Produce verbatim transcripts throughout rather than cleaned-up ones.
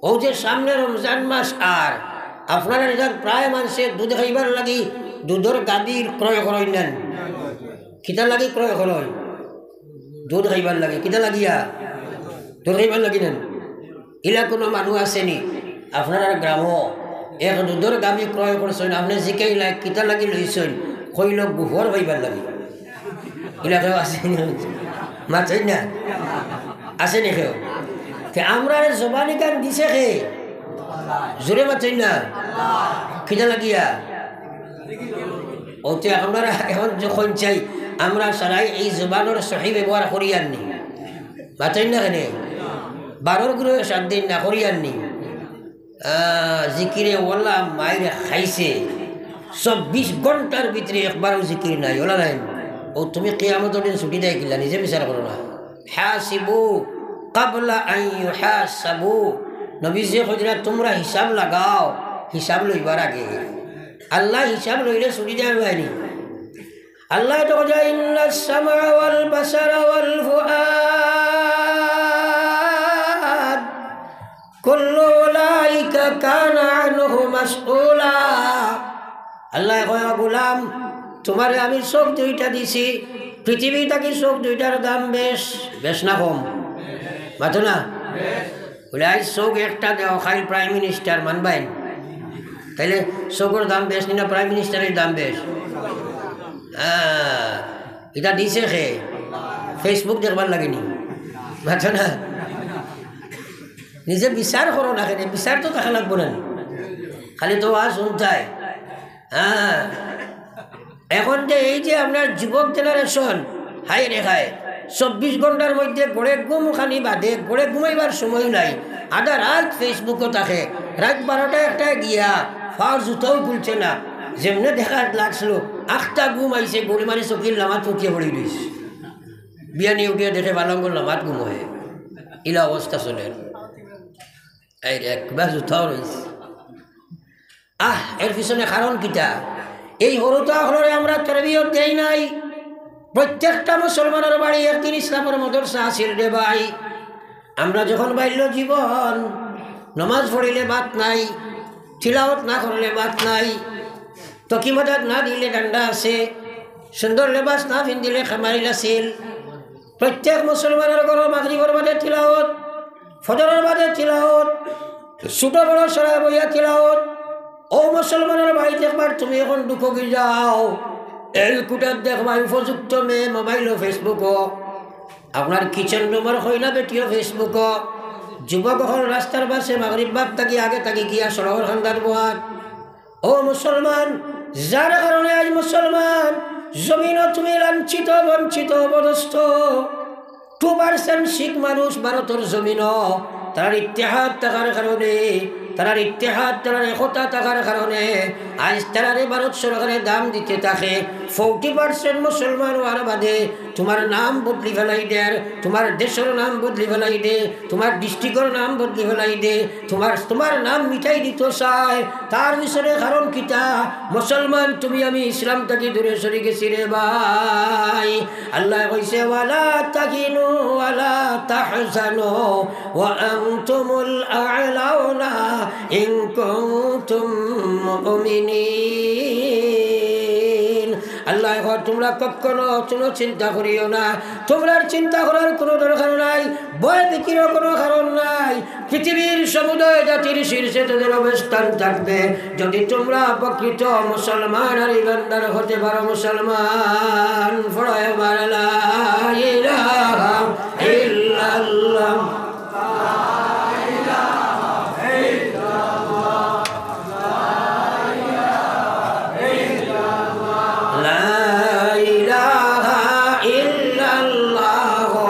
অউ যে সামনে রমজান মাস, আর আপনারা এখান প্রায় মানষে দুধ খাইবার লাগি দুধর গাভী ক্রয় করইন না নি? কিতার লাগি ক্রয় করইন? দুধ খাইবার লাগি। কিতা লাগিয়া? দুধ খাইবার লাগি না নি? ইলা কুনু মানুষ আছে নি আপনারার গ্রামো? এক দুধর গাভী ক্রয় করছইন, আপনে জিকাইলা, "কিতা লাগি লইছইন?" কইলো, "গুহর পাইবার লাগি।" ইলা কেউ আছে নি? মাতইন না? আছে নি কেউ? তে আমরারে জবানি গান দিছে কে? জোরে মাতইন না? কিতা লাগিয়া? অতে আপনারা এখন যখন চাই, আমরা সারাই এই জবানর সহি ব্যবহার করিয়ার নি। মাতইন না কেনে? বারোর গুরু সাত দিন না করিয়ার নি। আহ, জিকিরে ওলা মাইর খাইছে। চব্বিশ ঘন্টার ভিতরে একবারও জিকির নাই, ওলা নাই। অউ তুমি কিয়ামতর দিন ছুটি দেয় কিলা, নিজে বিচার করো না। হাসিবু কাবলা আন ইউহাসাবু। নবীজি কইরা, "তুমরা হিসাব লাগাও, হিসাব লইবার আগে।" আল্লায় হিসাব লইলে ছুটি দেয় নায়নি। আল্লায় তো কইরা, "ইন্নাস সামআ ওয়াল বাসারা ওয়াল ফুআদ কুল্লু উলাইকা কানা আনহু মাসউলা।" আল্লায় কয়, "ও গোলাম, তুমারে আমি চোখ দুইটা দিছি, পৃথিবী থাকি চোখ দুইটার দাম বেশ, বেশ না কম?" মাতো না? বলে, "আইজ চোখ একটা দেও, কাইল প্রাইম মিনিস্টার মানবাইন।" তাইলে চোখর দাম বেশ নি না প্রাইম মিনিস্টারর দাম বেশ? হ্যাঁ, ইটা দিছে কে? Facebook দেখবার লাগি নি? মাতো না? নিজে বিচার করো না কেনে? বিচার তো থাকা লাগবো না নি? খালি তো ওয়াজ হুনতায়। হ্যাঁ, এখন যে এই যে আপনার যুবক জেনারেশন, হায় রে হায়, চব্বিশ ঘন্টার মধ্যে গড়ে ঘুম খানি বাদে, গড়ে ঘুমাইবার সময় নাই। আধা রাত Facebook-ও থাকে, রাত বারোটা একটায় গিয়া ফার জুতাও খুলছে না। যেমনে দেখাত লাগছিল, আখতা ঘুম আইছে, গড়ি মারি চকির লামাত ফুটিয়া পড়ি রইছে। বিয়ানি উঠিয়া দেখে পালঙ্গর লামাত ঘুম হয়, ইলা অবস্থা চলে। এই রে, একবার জুতাও রইছে। আহ, এর পিছনে কারণ কিতা? এই হুরুতা অকলরে আমরা তরবিয়ত দেই নাই। প্রত্যেকটা মুসলমানর বাড়ি একদিন ইসলামর মাদ্রাসা আছিল রে ভাই। আমরা যখন বাল্য জীবন, নমাজ পড়িলে ভাত নাই, তিলাওয়াত না করলে ভাত নাই, তকি মদদ না দিলে ডান্ডা আছে, সুন্দর লেবাস না পিন্দিলে খামাইল আছিল। প্রত্যেক মুসলমানর ঘরো মাগরিবর বাদে তিলাওয়াত, ফজরর বাদে তিলাওয়াত, ছোট বড় সরায় বইয়া তিলাওয়াত। ও মুসলমানর ভাই, দেখবার তুমি এখন ঢুকোগি যাও, এই কুটার দেখবা উপযুক্ত মেয়ে মোবাইল ও Facebook-ও, আপনার কিচেন রুমর কইনা বেটিও Facebook-ও, যুবক অকল রাস্তার পাশে মাগরিব বাদ থাকি আগে থাকি গিয়া সড়কর কান্দাত বওয়াত। ও মুসলমান, যার কারণে আজ মুসলমান জমিনো তুমি লাঞ্ছিত, বঞ্চিত, অপদস্থ। Two percent শিখ মানুষ ভারতর জমিনো, তারার ইত্তেহাদ থাকার কারণে, তারার ইত্তেহাদ, তারার একতা থাকার কারণে আজ তারারে ভারত সরকারে দাম দিতে থাকে। Forty percent মুসলমান অওয়ার বাদে তুমার নাম বদলি ফেলাই দের, তুমার দেশর নাম বদলি ফেলাই দে, তুমার ডিস্ট্রিক্টর নাম বদলি ফেলাই দে, তুমার, তুমার নাম মিটাই দিতো চায়। তার পিছনে কারণ কিতা? মুসলমান তুমি আমি ইসলাম থাকি দূরে সরি গেছি রে ভাই। আল্লায় কইছে, "ওয়ালা তাহিনু ওয়ালা তাহজানু ওয়া আনতুমুল আ'লাউনা ইন কুনতুম মুমিনিন।" আল্লায় কয়, "তুমরা কখনো কুনু চিন্তা করিও না, তুমরার চিন্তা করার কুনু দরকার নাই, ভয় ভীতিরও কুনু কারণ নাই। পৃথিবীর সমুদয় জাতির শীর্ষে তোদের অবস্থান থাকবে, যদি তুমরা প্রকৃত মুসলমান আর ইমানদার হতে পারো।" মুসলমান, পড়ো একবার লা ইলাহা ইল্লাল্লাহ। লা ইলাহা ইল্লাল্লাহ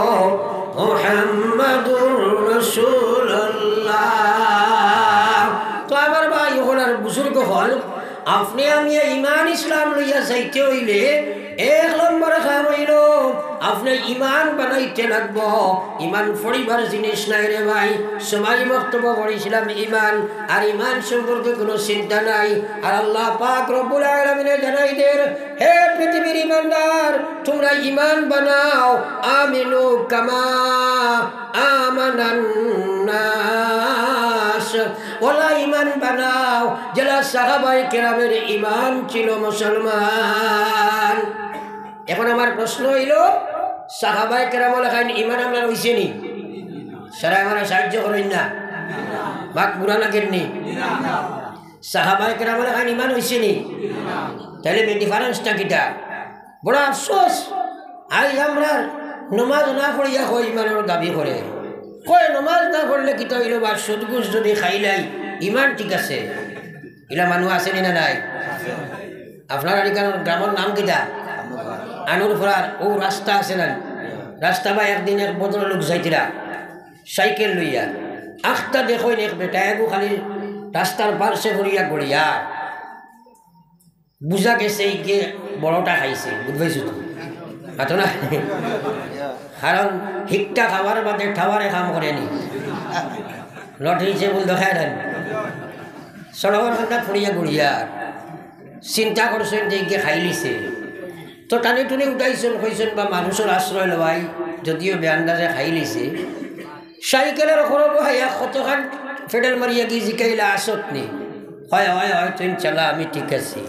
মুহাম্মাদুর রাসূলুল্লাহ। তো আমার ভাই অকল আর বুজুর্গ অকল, আপনে আমি ইমান ইসলাম লইয়া যাইতে অইলে এক নম্বর কাম অইলো, আপনে ইমান বানাইতে লাগবো। ইমান পড়িবার জিনিস নায় রে ভাই। সমাজ বক্তব্য পড়ছিলাম ইমান, আর ইমান সম্পর্কে কুনু চিন্তা নাই। আর আল্লাহ পাক রব্বুল আলামিনে জানাই দের, "হে পৃথিবীর ইমানদার, তুমরা ইমান বানাও, আমিনু কামা আমানান নাস।" ওলা ইমান বানাও, যেলা সাহাবায়ে কেরামের ইমান ছিল মুসলমান। এখন আমার প্রশ্ন অইলো, সাহাবায়ে কেরামর লাখান ইমান আমরার অইছে নি? সারা আমার সাহায্য করইন না, মাত বুরা লাগের নি? সাহাবায়ে কেরামর লাখান ইমান অইছে নি? তাইলে বে difference টা কিতা? বড় আফসোস, আইজ আমরার নমাজ না পড়িয়া কয় ইমানর দাবি করে। কয় নমাজ না পড়লে কিতা অইলো বা সুদ ঘুষ যদি খাইলাই, ইমান ঠিক আছে। ইলা মানুষ আছে নি না নাই? আপনারার ইখানর গ্রামর নাম কিতা? আনুরপাড়ার অউ রাস্তা আছে না? রাস্তা বায় একদিন এক ভদ্রলোক যাইতরা সাইকেল লইয়া, আখতা দেখইন এক বেটা এগু খালি রাস্তার পার্শ্বে পড়িয়া গড়িয়ার। বুঝা গেছে ইগে বড়টা খাইছে, বুঝবাইছো তো? মাতো না? কারণ হিকটা খাওয়ার বাদে টাওয়ারে কাম করে নি। লটারি যে বন্ধ খায় না। সড়কর কান্দাত পড়িয়া গড়িয়ার। চিন্তা করছইন যে ইগে খাইলিছে। তো টানি টুনি উঠাইছইন, কইছইন বা মানুষর আশ্রয় লওয়াই, যদিও বেআন্দাজে খাইলিছে। সাইকেলর খরব হাইয়া কতখান পেডেল মারিয়া গি জিকাইলা, "আসত নি?" "হয়, হয়, হয়, তুই চালা, আমি ঠিক আছি।"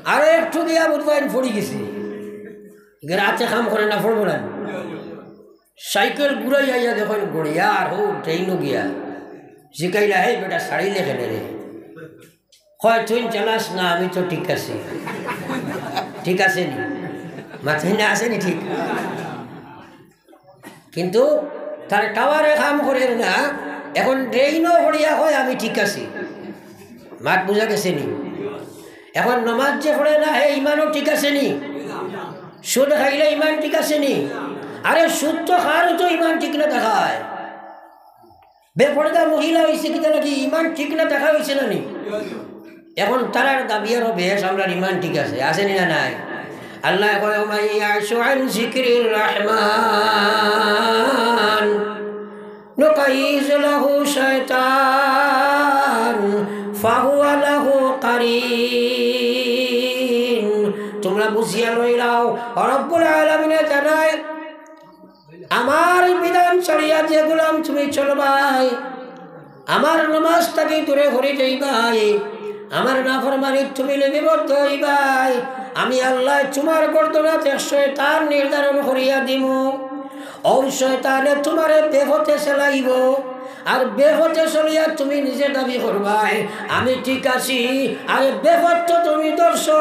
আরো একটু গিয়া বুঝবাইন পড়ি গেছে। ইগে রাতে কাম করে না, পড়বো না। সাইকেল ঘুরাইয়া আইয়া দেখইন গড়িয়ার, হউ, ট্রেনও গিয়া। জিকাইলা, "হে বেটা, ছাড়িলে কেনে রে?" কয়, "তুই চালাস না, আমি তো ঠিক আছি।" ঠিক আছে নি? মাথায় না আছে নি ঠিক? কিন্তু তার টাওয়ারে কাম করে না, এখন ড্রেইনও পড়িয়া কয়, "আমি ঠিক আছি।" মাত বুঝা গেছে নি? এখন নমাজ যে পড়ে না, হে ইমানও ঠিক আছে নি? সুদ খাইলে ইমান ঠিক আছে নি? আরে সুদ তো খারও তো ইমান ঠিক না দেখায়। বেপর্দা মহিলা অইছে কিতা লাগি ইমান ঠিক না দেখা অইছে না নি? এখন তারার দাবি আরো বেশ, আমরার ইমান ঠিক আছে, আছে নি না নাই? আল্লায় কয়, "ওমান ইয়াশু আন যিকরির রহমান নুকাইয়িজ লাহু শাইতান ফাহুয়া লাহু কারিন।" তুমরা বুঝিয়া লইলাও, রব্বুল আলামিনে জানায়, আমার বিধান ছাড়িয়া যে গোলাম তুমি চলবায়, আমার নমাজ থাকি দূরে করি যাইবায়, আমার নাফরমানিত তুমি লিপিবদ্ধ অইবায়, আমি আল্লায় তুমার গর্দনাত এক শয়তান নির্ধারণ করিয়া দিমু। অউ শয়তানে তুমারে বেপথে চালাইবো, আর বেপথে চলিয়া তুমি নিজে দাবি করবায়, "আমি ঠিক আছি।" আরে বেপথ তো তুমি ধরছো,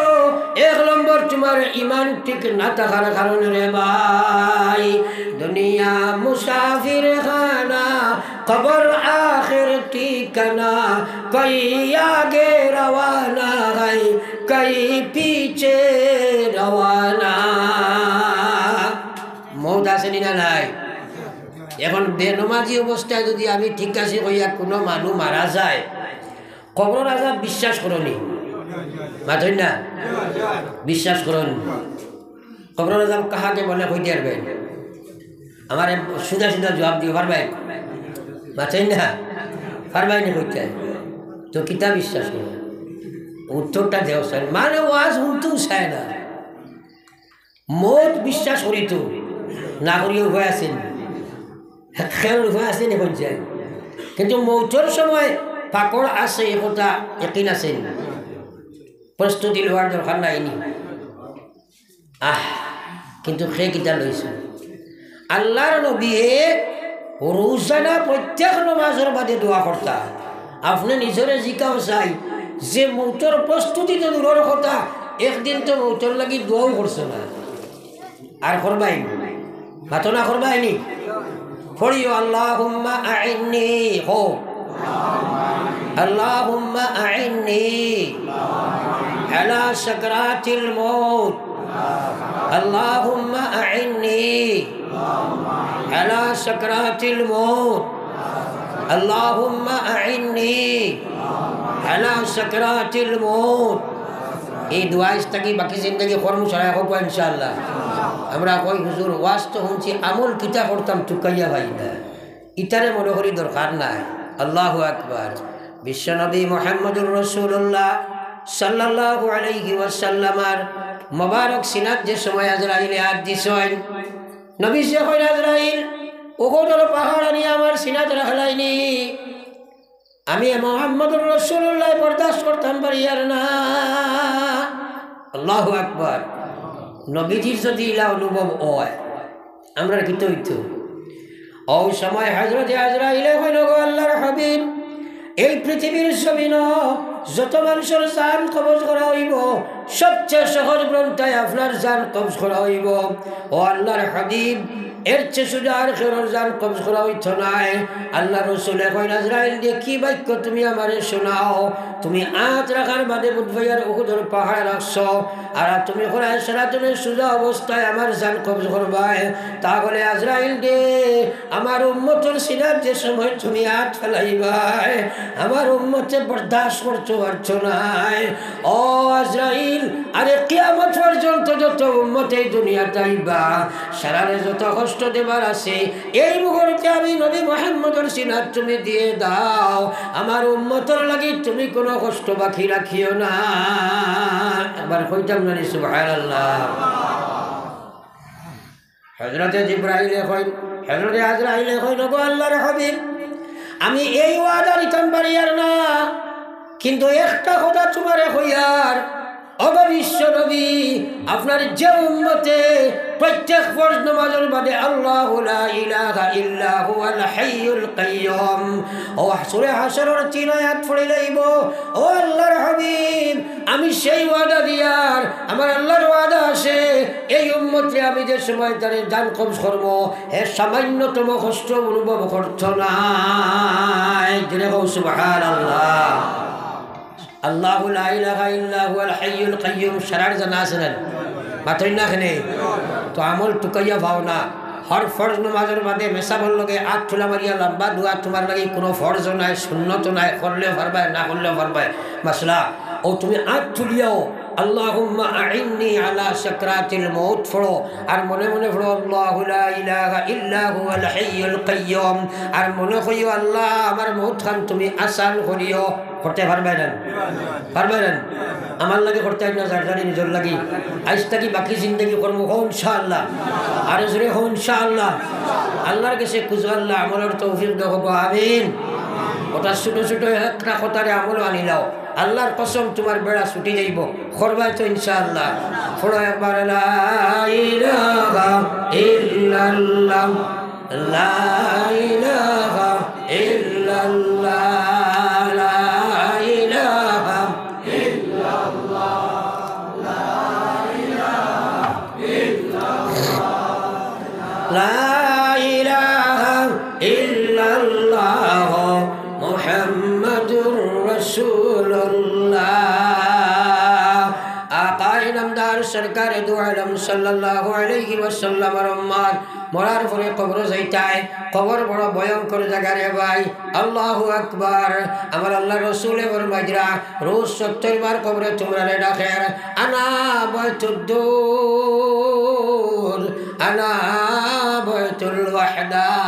এক নম্বর তুমার ইমান ঠিক না থাকার কারণে রে ভাই। দুনিয়া মুসাফির খানা, কবর আখের ঠিকানা, কই আগে রওয়ানা হয়, কই পিছে রওয়ানা। মউত আছে নি না নাই? এখন বেনমাজি অবস্থায় যদি আমি ঠিক আছি কইয়া কুনু মানুষ মারা যায়, কবরর আজাব বিশ্বাস করো নি? মাতইন না? বিশ্বাস করো নি? কবরর আজাব কাহাকে বলে কইতে পারবায়? আমারে সুজা সুজা জুয়াপ দিও, পারবায়? মাতইন না? পারবায় নি কইতে? তো কিতা বিশ্বাস করো? উত্তরটা দেও চাই, মানে ওয়াজ হুনতেউ চায় না। মউত বিশ্বাস করিতো, না করিয়া উপায় আছে নি? কেউর উপায় আছে নি কইন চাই? কিন্তু মউতর সময় পাকড় আছে, ই কথা একিন আছে নি? প্রস্তুতি লওয়ার দরকার নাই নি? আহ, কিন্তু কে কিতা লইছে? আল্লার নবীয়ে রোজানা প্রত্যেক নমাজর বাদে দোয়া করতা। আপনে নিজরে জিকাও চাই, যে মউতর প্রস্তুতি তো দূরর কথা, একদিন তো মউতর লাগি দোয়াও করছে না। আর করবায় নি? মাতো না, করবায় নি? পড়িও, "আল্লাহুম্মা আইন্নি", হো। "আল্লাহুম্মা আইন্নি আলা সাকরাতিল মউত। আল্লাহুম্মা আইন্নি আলা সাকরাতিল মউত। আল্লাহুম্মা আইন্নি আলা সাকরাতিল মউত।" এই দোয়া আইজ থাকি বাকি জিন্দেগি করমু সারা, কউক্কা ইনশাআল্লাহ। আমরা কই, "হুজুর, ওয়াজ তো হুনছি, আমল কিতা করতাম তুকাইয়া পাই না।" ইতারে মনো করি দরকার নাই। আল্লাহু আকবার। বিশ্বনবী মুহাম্মদুর রাসূলুল্লাহ সাল্লাল্লাহু আলাইহি ওয়াসাল্লামর মোবারক সিনাত যে সময় আজরাইলে আত দিছইন, নবীজিয়ে কইন, "আজরাইল, উহুদর পাহাড় আনি আমার সিনাত রাখলায়নি।" আমি মুহাম্মদুর রাসূলুল্লাহ বরদাস্ত করতাম পারিয়ার না। আল্লাহু আকবার। নবীজির যদি ইলা অনুভব অয়, আমরার কিতা অইতো? অউ সময় হযরতে আজরাইলে কইন, "গো আল্লাহর হাবিব, এই পৃথিবীর জমিনো যত মানষর জান কবজ করা অইবো, সবচেয়ে সহজ পন্থায় আপনার জান কবজ করা অইবো। ও আল্লাহর হাবিব, এর চেয়ে সোজা আর কেউর জান কবজ করা অইতো নায়।" আল্লাহর রসুলে কইন, "আজরাইল রে, কি বাক্য তুমি আমারে হুনাও? তুমি আত রাখার বাদে বুধবাইয়ার উহুদর পাহাড় রাখছো, আর তুমি কইরায় সরাসরি সোজা অবস্থায় আমার জান কবজ করবায়। তাহলে আজরাইল রে, আমার উম্মতর সিনাত যে সময় তুমি আত ফালাইবায়, আমার উম্মতে বরদাস্ত করতো পারতো নায়।" ও আজরাইল, আরে কিয়ামত পর্যন্ত যত উম্মত এই দুনিয়াত আইবা, সারারে যত কষ্ট দেবার আছে, এই মুহূর্তে আমি নবী মুহাম্মদর সিনাত তুমি দিয়া দাও, আমার উম্মতর লাগি তুমি কুনু কষ্ট বাকি রাখিও না। একবার কইতাম না নি সুবহানাল্লাহ? হযরতে জিব্রাইলে কইন, হযরতে আজরাইলে কইন, "ওগো আল্লাহর হাবিব, আমি এই ওয়াদা নিতাম পারিয়ার না, কিন্তু একটা কথা তুমারে কইয়ার, ওগো বিশ্ব নবী, আপনার যে উম্মতে প্রত্যেক ফরজ নামাজর বাদে আল্লাহু লা ইলাহা ইল্লা হুয়াল হাইয়ুল কাইয়্যুম, ও সুরে হাশরর তিন আয়াত পড়িলাইবো, ও আল্লাহর হাবিব, আমি সেই ওয়াদা দিয়ার, আমার আল্লাহর ওয়াদা আছে, এই উম্মতরে আমি যে সময় তারে জান কবজ করমু, হে সামান্যতম কষ্ট অনুভব করতো নায়।" জোরে কও সুবহানাল্লাহ। আল্লাহু লা ইলাহা ইল্লা হুয়াল হাইয়ুল কাইয়্যুম, সারার জানা আছে না? মাতইন না কেনে? তো আমল তুকাইয়া পাও না। হর ফরজ নামাজর বাদে মেসাবর লগে আত তুলা মারিয়া লম্বা দোয়া তুমার লাগি কুনু ফরজও নায়, সুন্নতও নায়, করলেও পারবায়, না করলেও পারবায়। মাসলা, ও তুমি আত তুলিয়াও, "আল্লাহুম্মা আইন্নি আলা সাকরাতিল মউত" পড়ো, আর মনে মনে পড়ো, "আল্লাহু লা ইলাহা ইল্লা হুয়াল হাইয়ুল কাইয়্যুম", আর মনে কইও, "আল্লাহ, আমার মউত খান তুমি আসান করিও।" করতে পারবায় না? পারবায় না? আমার লাগি করতে অইবো না, যার যার নিজর লাগি। আইজ থাকি বাকি জিন্দেগি করমু, কও ইনশাআল্লাহ। আরো জোরে কও ইনশাআল্লাহ। আল্লাহর গেছে খুজো, আল্লাহ আমলর তৌফিক দেও, কও আমিন। ওটা ছোট ছোট একটা কথারে আমল আনিলাও। আল্লাহর কসম, তুমার বেড়া ছুটি যাইবো। করবায় তো ইনশাআল্লাহ। পড়ো একবার, লা ইলাহা ইল্লাল্লাহ, লা ইলাহা ইল্লাল্লাহ, লা ইলাহা ইল্লাল্লাহ, লা ইলাহা ইল্লাল্লাহ, লা ইলাহা ইল্লাল্লাহ, মুহাম্মাদুর রাসূলুল্লাহ। আকায়ে নামদার সরকারে দু আলম সাল্লাল্লাহু আলাইহি ওয়াসাল্লামর উম্মত মরার পরে কবরো যাইতায়। কবর বড় ভয়ঙ্কর জাগা রে ভাই। আল্লাহু আকবার। আমার আল্লাহর রসুলে ফরমাইরা, রোজ সত্তর বার কবরে তুমরারে ডাকের, "আনা বাইতুদ দুর, আনা বাইতুল ওয়াহদা।"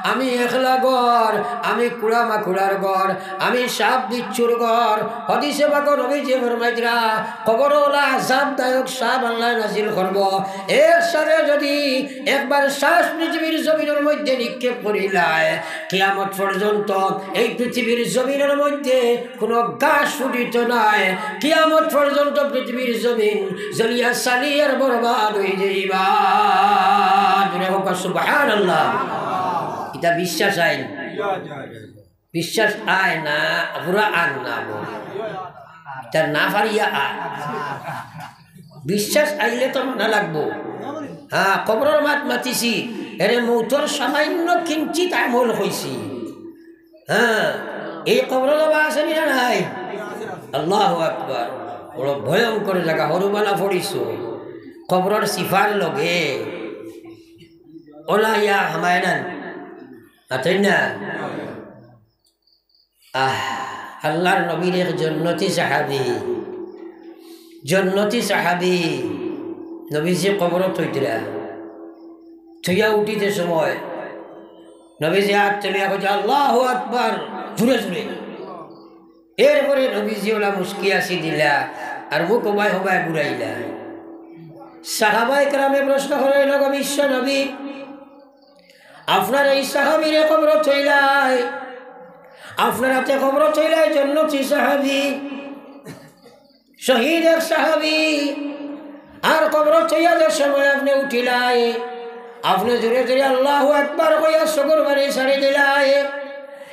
আমি একলা ঘর, আমি কুড়া মাকুড়ার ঘর, আমি সাপ বিচ্ছুর ঘর। হাদিসে পাকো নবীজি ফরমাইরা, কবরো অলা আযাবদায়ক সাপ আল্লায় নাজিল করবো। এর সাথে যদি একবার শ্বাস পৃথিবীর জমিনর মধ্যে নিক্ষেপ করিলায়, কিয়ামত পর্যন্ত এই পৃথিবীর জমিনর মধ্যে কুনু ঘাস ফুটিতো নায়। কিয়ামত পর্যন্ত পৃথিবীর জমিন জ্বলিয়া ছালি আর বরবাদ অইযাইবা। জোরে কও সুবহানাল্লাহ। ইটা বিশ্বাস আইন। বিশ্বাস আয় না, পুরা আন না বল। ইটা না পারিয়া আয়। বিশ্বাস আইলে তো মানা লাগবো। হ্যাঁ, কবরর মাত মাতিছি, এরে মউতর সামান্য কিঞ্চিত আমল কইছি। হ্যাঁ, এই কবরো যাওয়া আছে নি না নাই? আল্লাহু আকবার। বড় ভয়ঙ্কর জাগা, হরুবালা পড়িছো। কবরর সিফার লগে অলা ইয়া হামায়নান। আতই না? আহ, আল্লাহর নবীর এক জন্নতি সাহাবী, জন্নতি সাহাবী, নবীজি কবরো থইতরা। থইয়া উঠিতে সময় নবীজি আত তুলিয়া কইতা, "আল্লাহু আকবার", জুরে জুরে। এরপরে নবীজি অলা মুস্কি আসি দিলা, আর মুখ হবায় হবায় ঘুরাইলা। সাহাবায়ে কেরামে প্রশ্ন করইন, "গো বিশ্ব নবী, আপনার এই সাহাবীরে কবরো থইলায়, আপনার আতে কবরো থইলাই জন্নতি সাহাবি, শহীদ এক সাহাবি, আর কবরো থইয়া যে সময় আপনে উঠিলাই, আপনে জোরে জোরে আল্লাহু আকবার কইয়া চকুর পানি ছাড়ি দিলাই।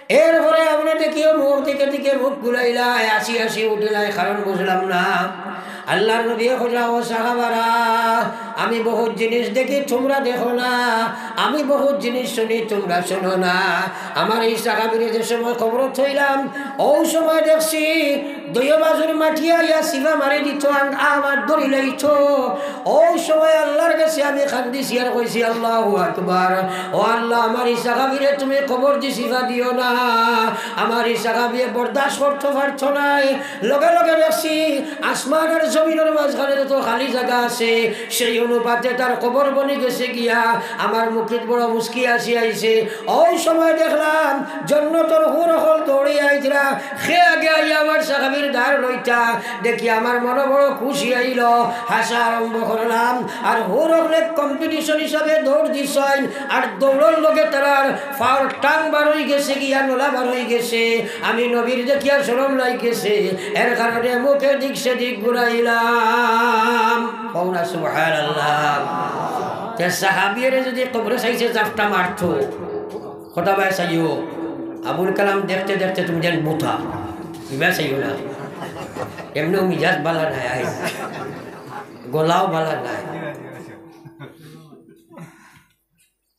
এরপরে আপনে দেখিও মুখ দিকে দিকে মুখ ঘুরাইলাই, আসি আসি উঠিলাই, কারণ বুঝলাম না। আল্লাহর নবী কইলা, "ও সাহাবারা, আমি বহুত জিনিস দেখি, তোমরা দেখো না, আমি বহুত জিনিস শুনি, তোমরা শুনো না।" আমার এই সাহাবিরে যে সময় কবরো থইলাম, অউ সময় দেখছি দুইও বাজুর মাটি আইয়া চিপা মারি দিত, আং-, আমার ধরি লইত। অউ সময় আল্লাহর গেছে আমি কান্দিছি আর কইছি, "আল্লাহু আকবার, ও আল্লাহ, আমার এই সাহাবিরে তুমি কবরদি চিপা দিও না।" আমার এই সাহাবিয়ে বরদাস্ত করতো পারতো নায়। লগে লগে দেখছি আসমান আর জমিনর মাঝখানে যত খালি জাগা আছে, সেই অনুপাতে তার কবর বনি গেছে গিয়া। আমার মুখিত বড় মুস্কি আসি আইছে। অউ সময় দেখলাম জন্নতর হুর অকল দৌড়ি আইতরা। কে আগে আইয়া আমার সাহাবির দার লইতা, দেখি আমার মনো বড় খুশি আইলো। হাসা আরম্ভ করলাম, আর হুর অকলে কম্পিটিশন হিসাবে দৌড় দিছইন, আর দৌড়র লগে তারার ফাওর টাং বার অই গেছে গিয়া, নলা বার অই গেছে। আমি নবীর দেখিয়া শরম লাগি গেছে, এর কারণে মুখে দিক সেদিক ঘুরাইলাম। কও না সুবহানাল্লাহ। তে সাহাবিয়ে যদি কবরে চাইছে জাপটা মারতো, কথা বায় চাইও, আবুল কালাম দেখতে দেখতে তুমি যেন মুতা, ইবা চাইও না। এমনেও মিজাজ বালা নাই, আই, গলাও বালা নাই।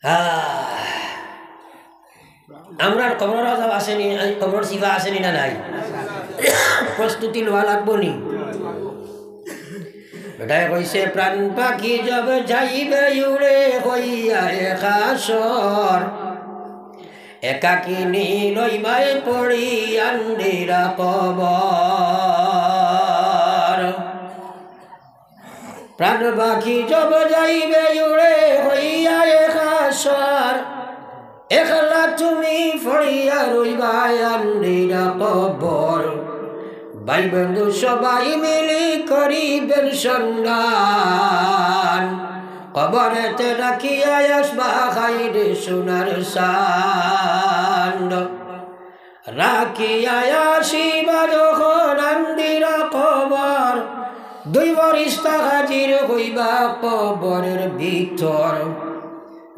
আহ, আমরার কবরর আজাব আছে নি, এই কবরর চিপা আছে নি না নাই? প্রস্তুতি লওয়া লাগবো নি? বেটায় কইছে, "প্রাণ পাখি যবে যাইবে উড়ে হইয়া একাশর, একাকিনী লইবায় পড়ি আন্দিরা কবর।" প্রাণ পাখি যবে যাইবে উড়ে হইয়া একাশর, একলা তুমি পড়িয়া রইবায় আন্দিরা কবর। ভাই বন্ধু সবাই মিলি করিবেন সন্ধান, কবরেতে রাখিয়া আসবা খাইরে সোনার সান্দ। রাখিয়া আসিবা যখন আন্দিরা কবর, দুই ফরিস্তা হাজির হইবা কবরের ভিতর।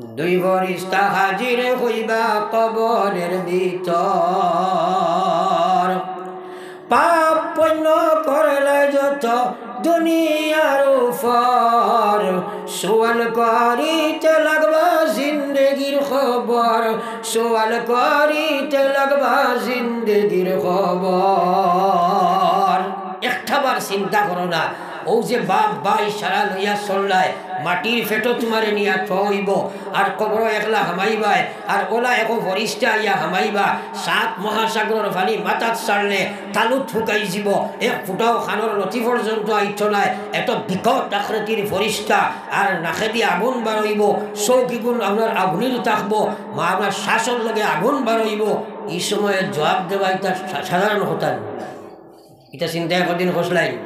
দুই ফরিস্তা হাজির হইবা কবরের ভিতর। পাপ পুণ্য করলে যত দুনিয়ার উপর, সওয়াল করিতে লাগবা জিন্দেগির খবর, সওয়াল করিতে লাগবা জিন্দেগির খবর। একটা বার চিন্তা করো না, অউ যে বাপ ভাই সারা লইয়া চললায়, মাটির পেটো তুমারে নিয়া থওয়া অইবো, আর কবরো একলা হামাইবায়, আর অলা একো ফরিস্তা আইয়া হামাইবা, সাত মহাসাগরর পানি মাথাত ছাড়লে তালুত ফুকাই যিবো, এক ফুটাও কানর লতি পর্যন্ত আইতো নায়, এত বিকট আকৃতির ফরিস্তা, আর নাকেদি আগুন বার অইবো, চউখ ইগুন আপনার আগুনির থাকবো, মা আপনার শ্বাসর লগে আগুন বার অইবো। ই সময়ে জবাব দেওয়া ইটা সা-, সাধারণ কথা নায়। ইটা চিন্তা একদিন করছলায় নি?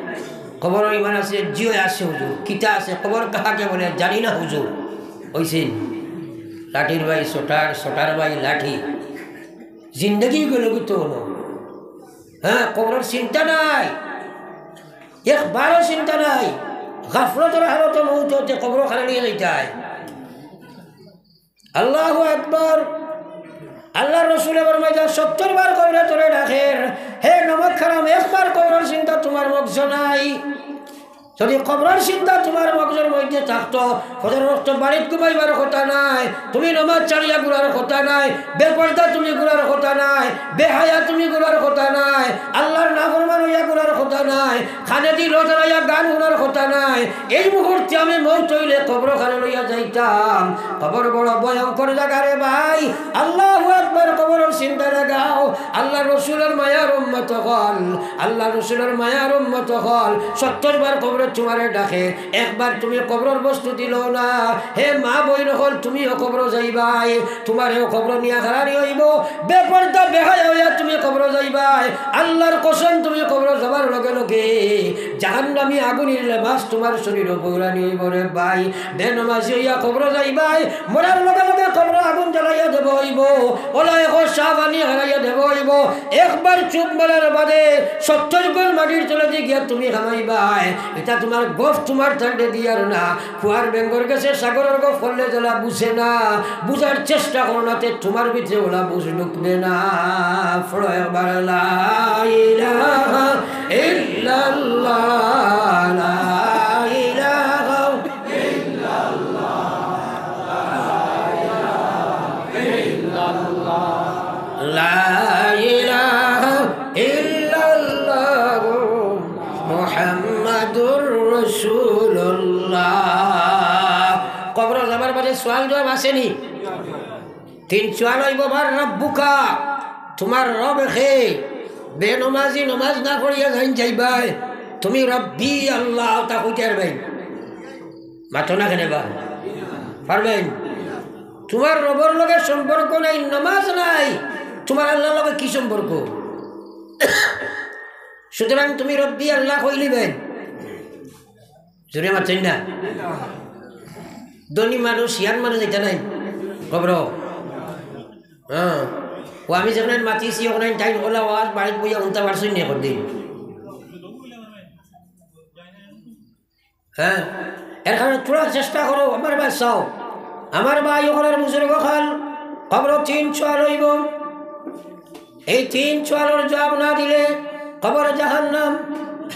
কবরর ইমান আছে? জি অয় আছে হুজুর। কিতা আছে? কবর কাহাকে বলে? জানি না হুজুর। অইছে নি? লাঠির বাই সোটার, সোটার বাই লাঠি। জিন্দেগি গেল কি তো হলো? হ্যাঁ, কবরর চিন্তা নাই, একবারও চিন্তা নাই। গাফলতর হালতে মউত অইতে কবরো খালি নিয়া যাইতায়। আল্লাহু আকবার। আল্লাহর রসুলে ফরমাইতা, সত্তর বার কবরে তোরে ডাকের, হে নমক হারাম, একবার কবরর চিন্তা তুমার মগজো নাই। যদি কবরর চিন্তা তুমার মগজর মধ্যে থাকতো, ফজরর ওয়াক্ত বাড়িত ঘুমাইবার কথা নায়, তুমি নমাজ ছাড়িয়া ঘুরার কথা নায়, বেপর্দা তুমি ঘুরার কথা নায়, বেহায়া তুমি ঘুরার কথা নায়, আল্লাহর নাফরমান অইয়া ঘুরার কথা নায়, কানেদি লতারাইয়া গান হুনার কথা নায়। এই মুহূর্তে আমি মউত অইলে কবরখানো লইয়া যাইতাম। কবর বড় ভয়ঙ্কর জাগা রে ভাই। আল্লাহু আকবার, কবরর চিন্তা লাগাও। আল্লাহর রসুলর মায়ার উম্মত অকল, আল্লাহর রসুলর মায়ার উম্মত অকল, সত্তর বার কবরে তুমারে ডাকে, একবার তুমি কবরর প্রস্তুতি লও না। হে মা বইন অকল, তুমিও কবরো যাইবায়, তুমারেও কবরো নিয়া খাড়ানি অইবো। বেপর্দা বেহায়া অইয়া তুমি কবরো যাইবায়। আল্লাহর কসম, তুমি কবরো যাবার লগে লগে জাহান্নামী আগুনির লেবাস তুমার শরীরো পৌরানি অইবো রে ভাই। বেনমাজি অইয়া কবরো যাইবায়, মরার লগে লগে কবরো আগুন জ্বালাইয়া দেওয়া অইবো। অলা একো চা পানি খাড়াইয়া দেওয়া অইবো। একবার চুপ মারার বাদে সত্তর গুণ মাটির তলেদি গিয়া তুমি হামাইবায়। ইটা তুমার গফ তুমার ঠান্ডে দিয়ার না। কুয়ার বেঙ্গর গেছে সাগরর গফ করলে যেলা বুঝে না, বুঝার চেষ্টা করো না, তে তুমার ভিতরে ওলা বুঝ ঢুকবে না। পড়ো একবার, লা ইলাহা ইল্লাল্লাহ, লা ইলাহা ইল্লাল্লাহ, লা ইলাহা ইল্লাল্লাহ, মুহাম্মাদুর রাসূলুল্লাহ। কবরো যাবার বাদে সওয়াল জওয়াব আছে নি? তিন সওয়াল অইবো, মান রাব্বুকা, তুমার রব কে? বেনমাজি নমাজ না পড়িয়া যাইন যাইবায়, তুমি রব্বি আল্লাহ, তা কইতে পারবায়? মাতো না কেনে বা? পারবায়? তুমার রবর লগে সম্পর্ক নাই, নমাজ নাই, তুমার আল্লাহর লগে কি সম্পর্ক? সুতরাং তুমি রব্বি আল্লাহ কইলিবায়। জোরে মাতছইন না? ধনী মানুষ, হিয়ান মানুষ যাইতা নায় কবরো। হ্যাঁ। ও আমি যেখানে মাতিছি, ওখানে তাইন ওলা ওয়াজ বাড়িত বইয়া হুনতা পারছইন নি একদিন? হ্যাঁ। এর কারণে থুড়া চেষ্টা করো, আমার ভাই চাও। আমার ভাই ওখানে বুজুর্গ খান, কবরো তিন সওয়াল অইবো। এই তিন সওয়ালর জবাব না দিলে কবর জাহান্নাম।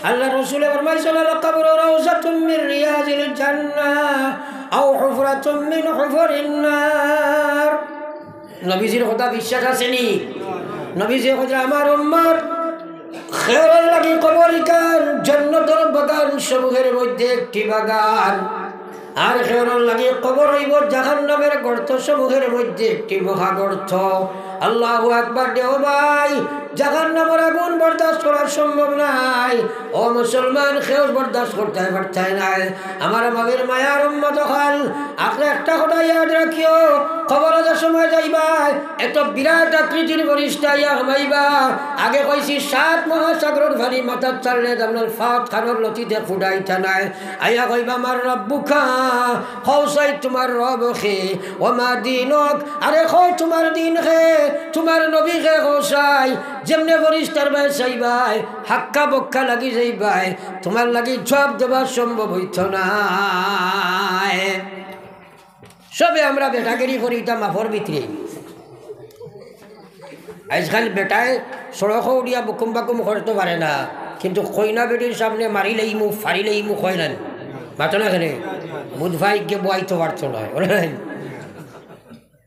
আল্লাহর রসুলে ফরমাইছইন, "আল কবরু রাউজাতুম মিন রিয়াজিল জান্নাহ আও হুফরাতুম মিন হুফুরিন নার।" নবীজির কথা বিশ্বাস আছে নি? নবীজি কইরা, "আমার উম্মত, কেউর লাগি কবর ইখান জান্নাতর বাগান সমূহের মধ্যে একটি বাগান।" আর কেউর লাগি কবর অইবো জাহান্নামের গর্ত সমূহের মধ্যে একটি মহাগর্ত। আল্লাহু আকবার। দেও ভাই, জাহান্নামের আগুন বরদাস্ত করা সম্ভব নায়। ও মুসলমান, কেউ বরদাস্ত করতে পারতায় নায়। আমার নবীর মায়ার উম্মত অকল, আপনে একটা কথা ইয়াদ রাখিও, কবরো যে সময় যাইবায়, এত বিরাট আকৃতির ফিরিস্তা আইয়া হামাইবা। আগে কইছি, সাত মহাসাগরর পানি মাথাত ছাড়লে আপনার ফাত খানর লতিতে ফুটাইতা নায়। আইয়া কইবা, "মান রাব্বুকা", কও চাই তুমার রব কে, "ওয়া মা দীনুক", আরে কও তুমার দ্বীন কে, তুমার নবী কে কও চাই। যেমনে ফিরিস্তার বায় চাইবায়, হাক্কা বক্কা লাগি যাইবায়, তুমার লাগি জবাব দেওয়া সম্ভব অইতো নায়। সবে আমরা বেটাগিরি করি, ইটা মাফর ভিতরে। আইজকাল বেটায় সড়কো উঠিয়া বুকুম বাকুম করতো পারে না, কিন্তু কইনা বেটির সামনে মারি লইমু, ফারি লইমু কয় না নি? মাতো না কেনে? বুধ ভাই কে বওয়াইতো পারতো নায়, বুলে নাই?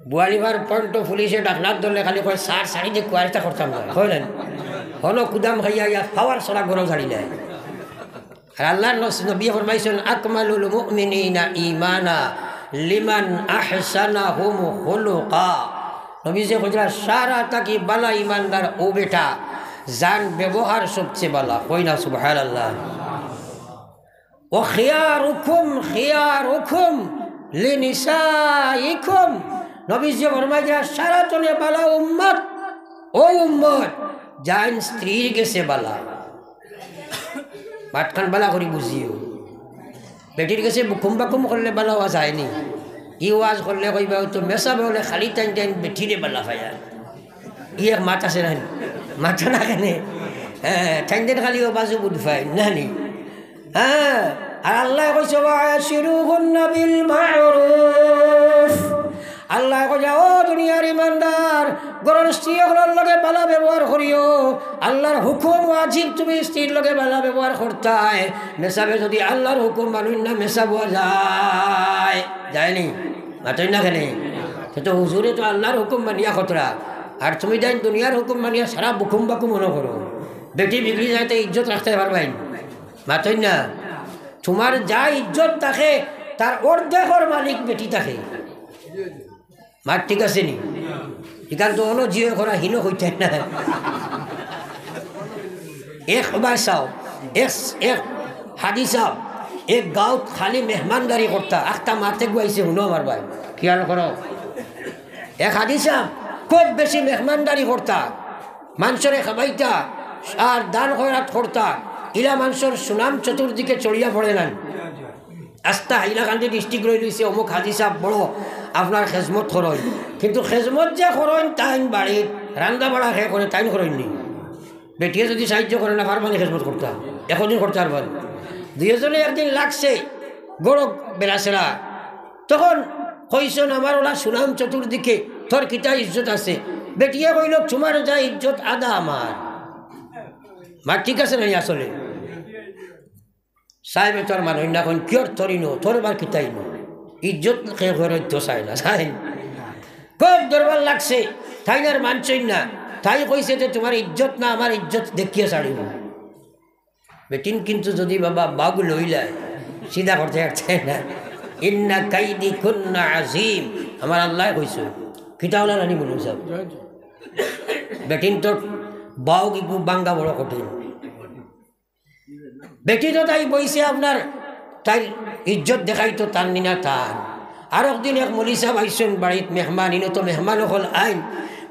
বুয়ালিবার পন্টো পুলিশে ডাকনাত ধরলে খালি কয়, "স্যার, ছাড়ি দে, কুয়ারিতা করতাম না", কয় না নি? হনো কুদাম খাইয়া ইয়া পাওয়ার ছাড়া গরম ছাড়ি দেয়। আর আল্লাহর নস-, নবী ফরমাইছইন, "আকমালুল মুমিনিনা ঈমানা লিমান আহসানাহুম খুলুকা।" নবীজি কইরা, "সারা থাকি বালা ইমানদার অউ বেটা, যান ব্যবহার সবচেয়ে বালা।" কই না সুবহানাল্লাহ। "ওয়া খিয়ারুকুম খিয়ারুকুম লিনিসাইকুম।" নবীজি ফরমাইরা, "সারা তনে বালা উম্মত, অউ উম্মত, যাইন স্ত্রীর গেছে বালা।" মাতখান বালা করি বুঝিও। বেটির গেছে বুকুম বাকুম করলে বালা অওয়া যায় নি। ই ওয়াজ করলে কইবা, "অউ তো মেসাবে অকলে খালি তাইন তাইন বেটিরে বালা পাইয়ার।" ই এক মাত আছে না নি? মাতো না কেনে? হ্যাঁ, তাইন তাইন খালি অউ বাজু বুধ পাইন না নি? হ্যাঁ, আর আল্লায় কইছে, "ওয়া আশিরুহুন্না বিল মা'রুফ।" আল্লায় কইরা, "ও দুনিয়ার ইমানদার, ঘরর স্ত্রী অকলর লগে বালা ব্যবহার করিও।" আল্লাহর হুকুম ওয়াজিব তুমি স্ত্রীর লগে বালা ব্যবহার করতায়। মেসাবে যুদি আল্লাহর হুকুম মানইন না, মেসাব অওয়া যায়? যায় নি? মাতইন না কেনে? তে তো হুজুরে তো আল্লাহর হুকুম মানিয়া খতরা, আর তুমি যাইন দুনিয়ার হুকুম মানিয়া সারা বুকুম বাকুম মনো করো। বেটি বিগড়ি যায়, তে ইজ্জত রাখতায় পারবায় নি? মাতইন না। তুমার যা ইজ্জত থাকে, তার অর্ধেকর মালিক বেটি থাকে। মাত ঠিক আছে নি? ইখান তো অনো জিও করা হিনো কইতে না। একবার চাও, এক, এক হাজি সাব, এক গাঁওত খালি মেহমানদারি করতা, আখতা মাতে গুয়াইছে, হুনো আমার ভাই, খিয়াল করো। এক হাজি সাব খুব বেশি মেহমানদারি করতা, মানষরে খাবাইতা, আর দান খয়রাত করতা, ইলা মানষর সুনাম চতুর্দিকে ছড়িয়া পড়ে না। আস্তা হাইলাকান্দি district রইলিছে, অমুক হাজি সাব বড় আপনার খেজমত করইন, কিন্তু খেজমত যে করইন তাইন বাড়িত রান্দা বাড়া কে করে, তাইন করইন নি? বেটিয়ে যদি সাহায্য করে না, পারবা নি খেজমত করতা? একদিন করতা পারবা নি? দুইজনে একদিন লাগছে, গড়ক বেড়াছেড়া। তখন কইছইন, "আমার ওলা সুনাম চতুর্দিকে, তোর কিতা ইজ্জত আছে?" বেটিয়ে কইল, "তোমার যা ইজ্জত, আধা আমার।" মা, ঠিক আছে না নি আসলে? সাহেবে তো আর মানইন না, কইন, "কিওর তোরই নো, তোর আবার কিতাই নো?" ইজ্জত কে ফেরত তো চায় না, চায় না। খুব দরবার লাগছে, তাইন আর মানছইন না। তাই কইছে যে, "তোমার ইজ্জত না, আমার ইজ্জত দেখিয়া ছাড়িব।" বেটিন কিন্তু যদি বাবা বাঘ লইলায়, সিধা করতে পারছে না। "ইন্না কাইদি কুন্না আজিম।" আমার আল্লায় কইছে, কিতা ওলা রানী বলুন সাহেব? বেটিন তো বাঘ একটু বাঙ্গা বড় কঠিন। বেটি তো তাই বইছে আপনার, তাইর ইজ্জত দেখাইতো তার নিনা তার। আর একদিন এক মৌলভী সাহেব আইছইন বাড়িত মেহমান, ইনো তো মেহমান অকল আইন।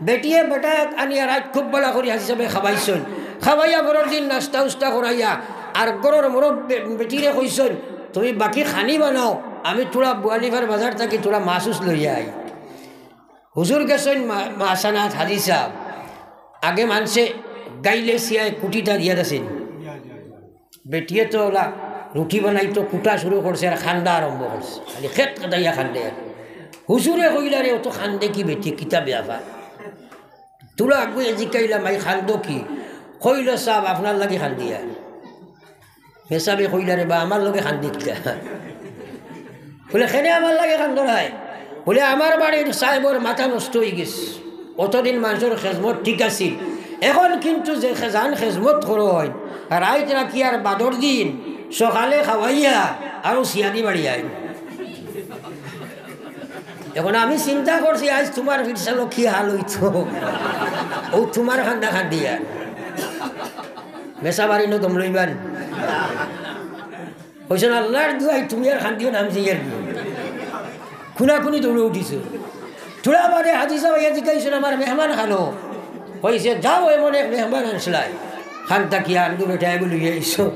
বেটিয়ে বেটা আনিয়া রাইত খুব বালা করি হাজি সাহেবে খাবাইছইন। খাবাইয়া পরর দিন নাস্তা উস্তা করাইয়া আর ঘরর মুরব্বি বেটিরে কইছইন, "তুমি বাকি খানি বানাও, আমি থুড়া বুয়ালিফার বাজার থাকি থুড়া মাছ উছ লইয়া আই।" হুজুর গেছইন মা-, মাসানাত হাজি সাহেব। আগে মানষে গাইলে সিয়ায় কুটিটা দিয়া দিছইন। বেটিয়ে তো ওলা রুটি বানাইতো, কুটা শুরু করছে আর খান্দা আরম্ভ করছে। খালি খেত খেদাইয়া খান্দে আর। হুজুরে কইলা, "রে, অত খান্দে কি বেটি, কিতা ব্যাপার?" থুড়া আগুয়ে জিকাইলা, "মাই, খান্দো কি?" কইল, "সাব, আপনার লাগি খান্দিয়ার।" মেসাবে কইলা, "রে বা, আমার লগে খান্দি কিতা?" বলে, "কেনে আমার লগে খান্দরায়?" বলে, "আমার বাড়ির সাহেবর মাথা নষ্ট অই গেছে। অতদিন মানষর খেজমত ঠিক আছিল, এখন কিন্তু যে খেজান খেজমত করইন, রাইত রাখিয়ার বাদর দিন সকালে খাওয়াইয়া আরো সিয়াদি বাড়ি আইন।" এখন আমি চিন্তা করছি, আইজ তোমার ফিরসালো কি হাল অইতো, ও তোমার খান্দা খান্দিয়া। মেসাব আর ইনো দম লইবা নি? কইছইন, "আল্লার দুয়াই, তুমি আর খান্দিও না, আমি যাই আর কি।" খুনাখুনি দৌড়ে উঠিছে। থুড়া বাদে হাজি সাহেব আইয়া জিকাইছইন, "আমার মেহমান খানো?" কইছে, "যাও, এমন এক মেহমান আনছলায়, খান থাকিয়া আন্দু বেটা এগু লইয়া আইছো।"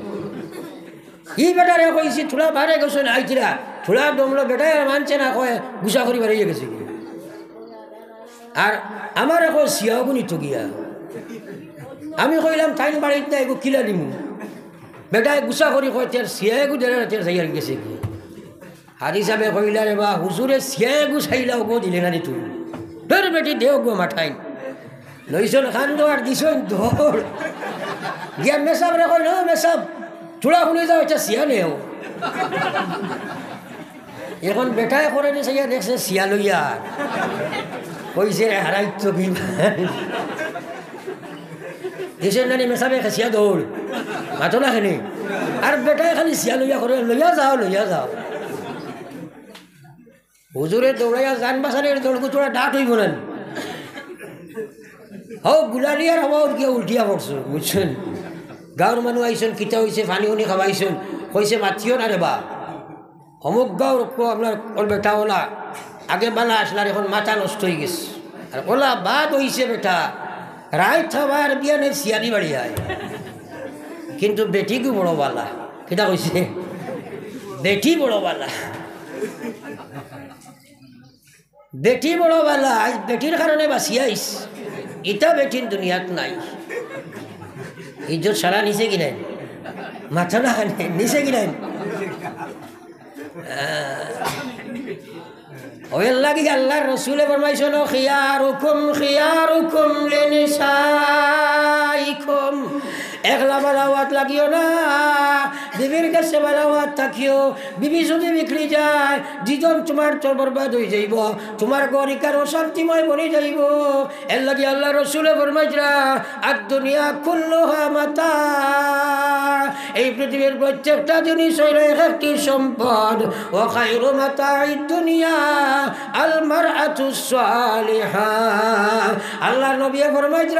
ই বেটারে কইছি, "থুড়া বারে গেছো না, আইতিরা।" থুড়া দমলো, বেটায় আর মানছে না, কয়, "গুসা করি বারইয়া গেছে।" আর আমারে কয়, "সিয়াগু নিতো গিয়া।" আমি কইলাম, "তাইন বাড়িত না, এগু কিলা নিমু?" বেটায় গুসা করি কয়, "তের সিয়াগু দেরা না, তের যাইয়ার গেছে কি?" হাজি সাহেবে কইলা, "রে বা, হুজুরে সিয়াগু চাইলা, ওগু দিলে না নি তুমি? ধর বেটি, দেও গো মাঠাইন।" লইছইন খান্দো আর দিছইন দৌড়। গিয়া মেসাবরে কইল, "ও মেসাব, থুড়া হুনি যাও, ইটা সিয়া নেও।" এখন বেটায় করে নি, চাইয়া দেখছে সিয়া লইয়া। কইছে, "রে হারাইতো কি।" দিছইন না নি মেসাবে, সিয়া দৌড়। মাতো না কেনে? আর বেটায় খালি সিয়া লইয়া করে, "লইয়া যাও, লইয়া যাও।" হুজুরে দৌড়াইয়া জান বাঁচানির দৌড়, থুড়া ডাট অইবো না নি? হো, গুলালিয়ার হওয়া গিয়া উল্টিয়া পড়ছে, বুঝছইন? গাঁওর মানুষ আইছইন, কিতা অইছে, পানি উনি খাওয়াইছইন, কইছে, "মাতিও না রে বা। অমুক গাঁওর কো আপনার ওর বেটা ওলা, আগে বালা আসলার, এখন মাথা নষ্ট অই গেছে। আর ওলা বাদ অইছে বেটা, রাইত খাবার বিয়ানে সিয়াদি বাড়ি আয়।" কিন্তু বেটিগু বড় বালা। কিতা কইছে? বেটি বড় বালা। বেটি বড় বালা, আইজ বেটির কারণে বাঁচিয়া আইছ। ইতা বেটিন দুনিয়াত নাই। ইজ্জত সারা নিছে কি নাই? মাতো না কেনে, নিছে কি নাই? আহ, অউ এর লাগি আল্লার রসুলে ফরমাইছইন, "খিয়ারুকুম খিয়ারুকুম লিনিসাইকুম।" একলা বালাওয়াত লাগিও না, বিবির গেছে বালাওয়াত থাকিও। বিবি যুদি বিগড়ি যায়, দুইজন তুমার তো বরবাদ অই যাইবো, তুমার ঘর ইকার অশান্তিময় বনি যাইবো। এর লাগি আল্লার রসুলে ফরমাইছইন, "আদ দুনিয়া কুল্লুহা মাতা।" এই পৃথিবীর প্রত্যেকটা জিনিস অইলো এক একটি সম্পদ। "ওয়া খায়রু মাতাইদ দুনিয়া আল মারআতুস সালিহা।" আল্লার নবীয়ে ফরমাইছইন,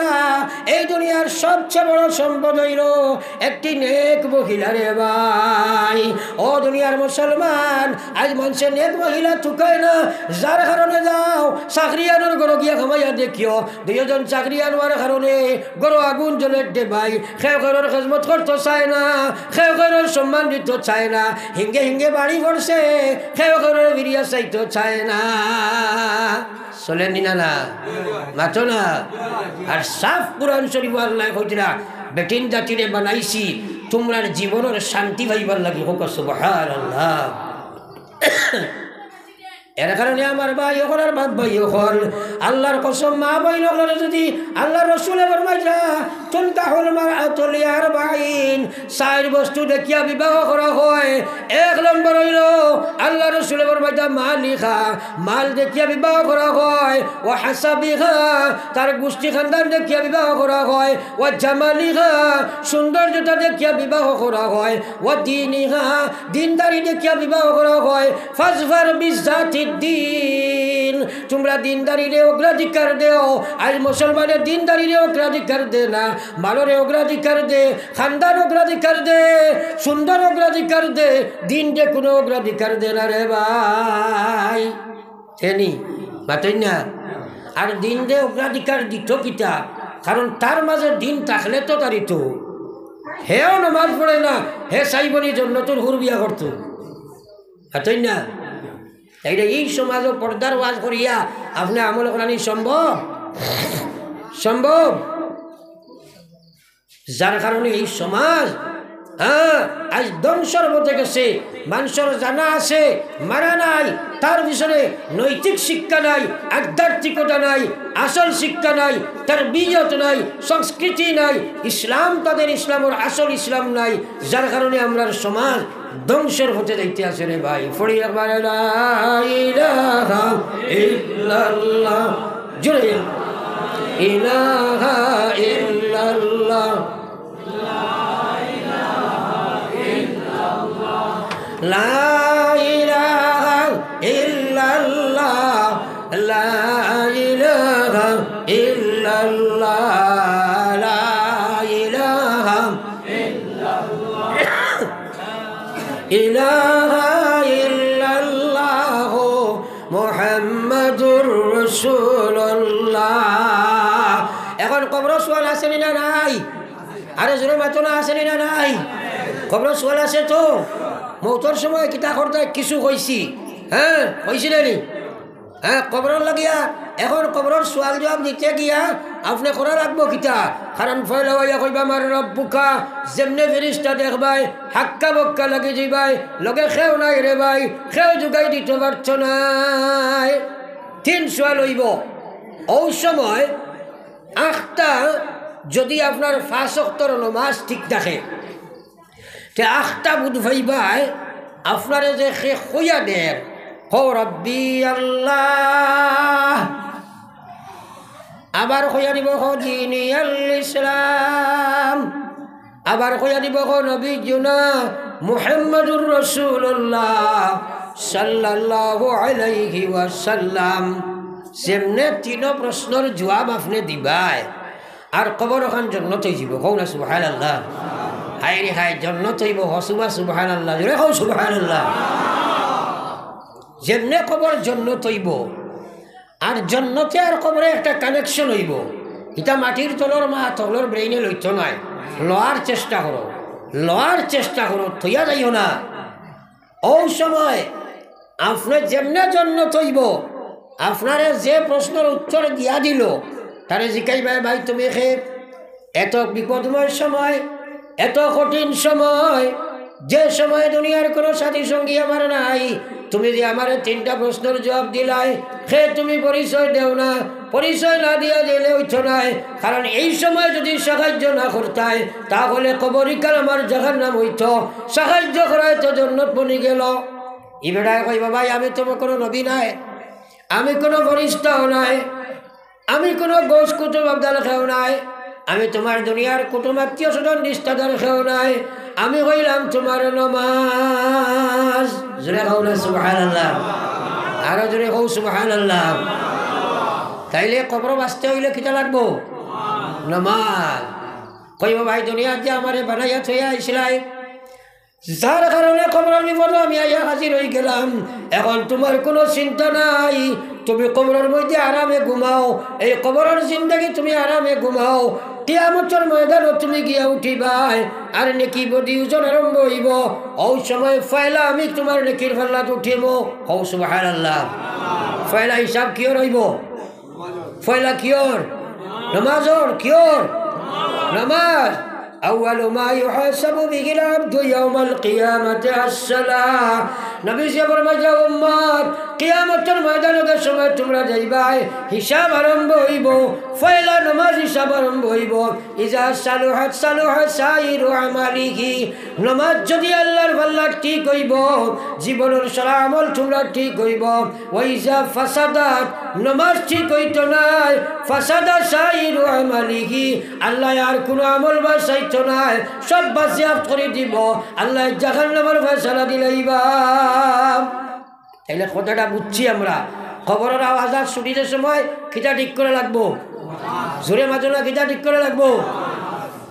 এই দুনিয়ার সবচেয়ে বড় সম্পদ অইলো একটি নেক মহিলা রে বা। নাই। ও দুনিয়ার মুসলমান, আইজ মানষে নেক মহিলা তুকায় না, যার কারণে যাও, চাকরিয়ানর ঘরো গিয়া কামাইয়া দেখিও, দুইজন চাকরিয়ান অওয়ার কারণে ঘরো আগুন জ্বলের রে ভাই। কেউ কেউরর খেজমত করতো চায় না, কেউ কেউরর সম্মান দিতো চায় না, হিঙ্গে হিঙ্গে বাড়ি পড়ছে, কেউ কেউরর ফিরিয়া চাইতো চায় না। চলেনি না, না? মাতো না? আর সাফ কুরআন শরীফো আল্লায় কইতরা, "বেটিন জাতিরে বানাইছি, তুমরার জীবনর শান্তি পাইবার লাগি।" কউক্কা সুবহানাল্লাহ। এর কারণে আমার ভাই অকল আর বাপ ভাই অকল, আল্লার কসম, মা বইন অকলরে যুদি আল্লার রসুলে ফরমাইতরা, "তুনকাহুল মারআতু লিআরবাইন", চাইর বস্তু দেখিয়া বিবাহ করা হয়। এক নম্বর অইলো আল্লার রসুলে ফরমাইতরা মালিহা, মাল দেখিয়া বিবাহ করা হয়, ওয়া হাসাবিহা, তার গোষ্ঠী খানদান দেখিয়া বিবাহ করা হয়, ওয়া জামালিহা, সৌন্দর্যতা দেখিয়া বিবাহ করা হয়, ওয়া দীনিহা, দিনদারি দেখিয়া বিবাহ করা হয়। ফাজফার বিজাতিদ্দিন, তুমরা দিনদারিরে অগ্রাধিকার দেও। আইজ মুসলমানে দিনদারিরে অগ্রাধিকার দে না, মালরে অগ্রাধিকার দে, খানদান অগ্রাধিকার দে, সুন্দর অগ্রাধিকার দে, দিনরে কুনু অগ্রাধিকার দে না রে ভাই। দেয়নি? মাতইন না? আর দিনরে অগ্রাধিকার দিতো কিতা? কারণ তার মাঝে দিন থাকলে তো তারিতো। হেও নমাজ পড়ে না, হে চাইবোনি জন্নতর হুর বিয়া করতো। মাতইন না? তাইলে এই সমাজো পর্দার ওয়াজ করিয়া আপনে আমল করানি সম্ভব? সম্ভব? যার কারণে এই সমাজ, হ্যাঁ, আইজ ধ্বংসর পথে গেছে। মানষর জানা আছে, মারা নাই, তার পিছনে নৈতিক শিক্ষা নাই, আধ্যাত্মিকতা নাই, আসল শিক্ষা নাই, তরবিয়ত নাই, সংস্কৃতি নাই, ইসলাম তাদের ইসলামর আসল ইসলাম নাই, যার কারণে আমরার সমাজ ধ্বংসর পথে যাইতে আছে রে ভাই। পড়ি একবার, লা ইলাহা ইল্লাল্লাহ। জোরে। ইলাহা ইল্লাল্লাহ। লা ইলাহা ইল্লাল্লাহ। লা ইলাহা ইল্লাল্লাহ। লা ইলাহা ইলাহা ইল্লাল্লাহ মুহাম্মাদুর রাসূলুল্লাহ। এখন কবরো সওয়াল আছে নি না নাই? আরে জোরে মাতো না, আছে নি না নাই? কবরো সওয়াল আছে তো? মউতর সময় কিতা করতে কিছু কইছি? হ্যাঁ, কইছি না নি? হ্যাঁ, কবরর লাগিয়া, এখন কবরর সওয়াল জবাব দিতে গিয়া আপনে করা লাগবো কিতা? কারণ পয়লা অইয়া কইবা, "মান রাব্বুকা", যেমনে ফিরিস্তা দেখবায়, হাক্কা বক্কা লাগি যাইবায়, লগে কেউ নাই রে ভাই, কেউ জুগাই দিতো পারতো নায়। তিন সওয়াল অইবো। অউ সময় আখতা যুদি আপনার পাঁচ ওয়াক্তর নমাজ ঠিক থাকে, তে আখতা বুঝ পাইবায়, আপনারে যে কে কইয়া দের, কও রব্বি আল্লাহ। আবার কইয়া দিব, কও দিনি আল ইসলাম। আবার কইয়া দিব, কও নবীজুনা মুহাম্মাদুর রাসূলুল্লাহ সাল্লাল্লাহু আলাইহি ওয়াসাল্লাম। যেমনে তিনো প্রশ্নর জবাব আপনে দিবায়, আর কবর অখান জন্নত অইযিবো। কও না সুবহানাল্লাহ। হায় রে হায়, জন্নত অইবো, কও সুবহানাল্লাহ। জোরে কও সুবহানাল্লাহ। যেমনে কবর জন্নত অইবো, আর জন্নতে আর কবরে একটা connection অইবো। ইটা মাটির তলর মাত অকলর brain-এ লইতো নায়। লওয়ার চেষ্টা করো, লওয়ার চেষ্টা করো, থইয়া যাইও না। অউ সময় আপনে যেমনে জন্নত অইবো, আপনারে যে প্রশ্নর উত্তর দিয়া দিলো, তারে জিকাইবায়, "ভাই, তুমি কে?" এত বিপদময় সময়, এত কঠিন সময়, যে সময় দুনিয়ার কোনো সাথী সঙ্গী আমার নাই, তুমি যে আমারে তিনটা প্রশ্নর জবাব দিলায়, কে তুমি পরিচয় দেও না, পরিচয় না দিয়া দিলে অইতো নায়। কারণ এই সময় যুদি সাহায্য না করতায়, তাহলে কবর ইকাল আমার জাহান্নাম অইতো, সাহায্য করায় তো জন্নত বনি গেলো। ই বেটায় কইবো, "ভাই, আমি তো কোনো নবী নায়, আমি কোনো ফিরিস্তাও নায়, আমি কোনো গৌস কুতুব আবদাল কেউ নায়, আমি তুমার দুনিয়ার কুটুম আত্মীয় স্বজন রিস্তাদার কেউ নায়, আমি অইলাম তুমার নমাজ।" জোরে কও না সুবহানাল্লাহ, আরো জোরে কও সুবহানাল্লাহ। তাইলে কবরো বাঁচতে অইলে কিতা লাগবো? নমাজ। কইবো, "ভাই, দুনিয়াত যে আমারে বানাইয়া থইয়া আইছলায়, যার কারণে কবরর বিপদো আমি আইয়া হাজির অইগেলাম। এখন তুমার কুনু চিন্তা নাই, তুমি কবরর মধ্যে আরামে ঘুমাও, এই কবরর জিন্দেগি তুমি আরামে ঘুমাও। কিয়ামতর ময়দানো তুমি গিয়া উঠিবায়, আর নেকি বদি ওজন আরম্ভ অইবো। অউ সময় পয়লা আমি তুমার নেকির পাল্লাত উঠিমু। কও সুবহানাল্লাহ। পয়লা হিসাব কিওর অইবো? পয়লা কিওর? নমাজর। কিওর? নমাজ। أول ما يحاسب به العبد يوم القيامة الصلاة। নবীজিয়ে ফরমাইছইন, উম্মত, কিয়ামতর ময়দানো যে সময় তুমরা যাইবায়, হিসাব আরম্ভ অইবো, পয়লা নমাজ হিসাব আরম্ভ অইবো। إذا صلحت صلح سائر عمله। নমাজ যুদি আল্লার পাল্লাত ঠিক অইবো, জীবনর সারা আমল তুমরার ঠিক অইবো। وإذا فسدت، নমাজ ঠিক অইতো নায়, فسد سائر عمله، আল্লায় আর কুনু আমল বাচাইতো নায়, সব বাজেয়াপ্ত করি দিবো, আল্লায় জাহান্নামর ফয়সালা দিলাইবা। তাইলে কথাটা বুঝছি আমরা, কবরর আজাব ছুটির সময় কিতা ঠিক করা লাগবো? জোরে মাতো না, কিতা ঠিক করা লাগবো?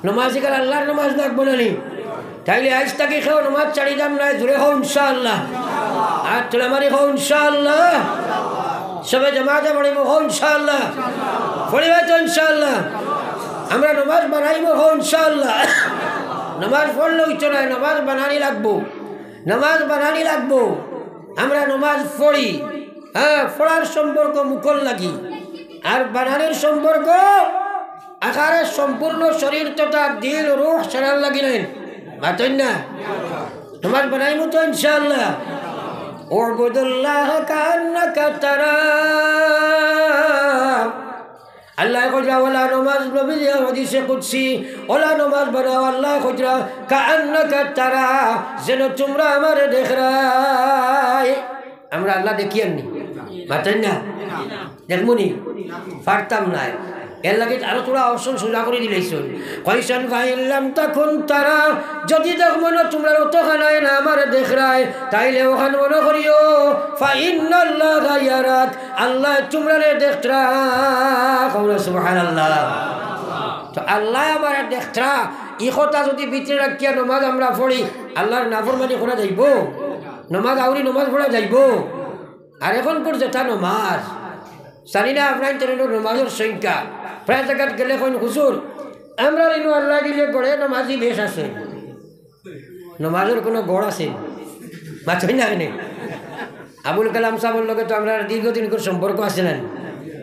নমাজ ইখান আল্লার নমাজ লাগবো না নি? তাইলে আইজ থাকি কেউ নমাজ ছাড়িতাম নায়, জোরে কও ইনশাআল্লাহ। আর তুলা মারি কও ইনশাআল্লাহ। সবে জামাতে পড়িমু কও ইনশাআল্লাহ। পড়িবায় তো ইনশাআল্লাহ। আমরা নমাজ বানাইমু কও ইনশাআল্লাহ। নমাজ পড়লে অইতো নায়, নমাজ বানানি লাগবো। নমাজ বানানি লাগবো। আমরা নমাজ পড়ি, হ্যাঁ, পড়ার সম্পর্ক মুখর লাগি, আর বানানির সম্পর্ক আকারে সম্পূর্ণ শরীর তথা দিল, রূহ সারার লাগি নায়। মাতইন না? নমাজ বানাইমু তো ইনশাআল্লাহ। اعبد الله كأنك تراه। আল্লায় কইরা অলা নমাজ, নবীজিয়ে হাদিসে কুদসি, অলা নমাজ বানাও, আল্লায় কইরা كأنك تراه, যেন তুমরা আমারে দেখরায়। আমরা আল্লা দেখিয়ার নি? মাতইন না? দেখমু নি? পারতাম নায়। এরলাগি আরো থুড়া option সোজা করি দিলাইছইন। কইছইন, فإن لم تكن تراه, যুদি দেখমু না তুমরা অতখানায় না আমারে দেখরায়, তাইলে অখান মনো করিও, فإن الله يراك, আল্লায় তুমরারে দেখতরা। কও না সুবহানাল্লাহ। তো আল্লায় আমারে দেখতরা, ই কথা যুদি ভিতরে রাখিয়া নমাজ আমরা পড়ি, আল্লার নাফরমানি করা যাইবো? নমাজ আউরি নমাজ পড়া যাইবো? আর অখনকুর যেতা নমাজ, জানি না আপনাইনতর নমাজর সংখ্যা, প্রায় জাগাত গেলে কইন, "হুজুর, আমরার ইনো আল্লায় দিলে গড়ে নমাজি বেশ আছে।" নমাজর কুনু গড় আছে? মাতইন না কেনে? আবুল কালাম সাবর লগে তো আমরার দীর্ঘদিনকুর সম্পর্ক আছে না?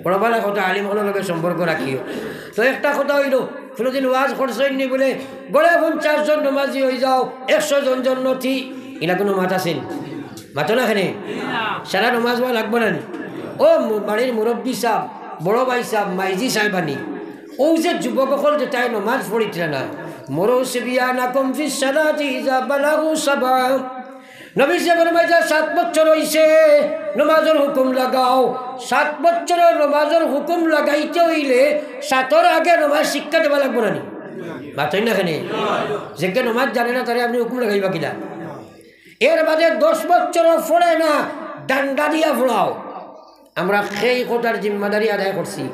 বড় বালা কথা, আলিম অকলর লগে সম্পর্ক রাখিও। তো একটা কথা অইলো, কুনুদিন ওয়াজ করছইন নি বুলে, গড়ে পঞ্চাশ জন নমাজি অইযাও, একশো জন জন্নতি, ইলা কুনু মাত আছে নি? মাতো না কেনে? সারা নমাজ পড়া লাগবো না নি? ও মু-, বাড়ির মুরব্বি সাব, বড় ভাই সাব, মাইজি সাহেবানি, অউ যে যুবক অকল যেতায় নমাজ পড়িতরা না, مروا صبيانكم في الصلاة إذا بلغوا سبعا। নবীজিয়ে ফরমাইছইন, সাত বছর অইছে, নমাজর হুকুম লাগাও। সাত বছরর নমাজর হুকুম লাগাইতে অইলে সাতর আগে নমাজ শিক্ষা দেওয়া লাগবো না নি? মাতইন না কেনে? যেগিয়ে নমাজ জানে না, তারে আপনে হুকুম লাগাইবা কিলা? এর বাদে দশ বছরও পড়ে না, ডান্ডা দিয়া পড়াও। আমরা সেই কথার জিম্মাদারি আদায় করছি।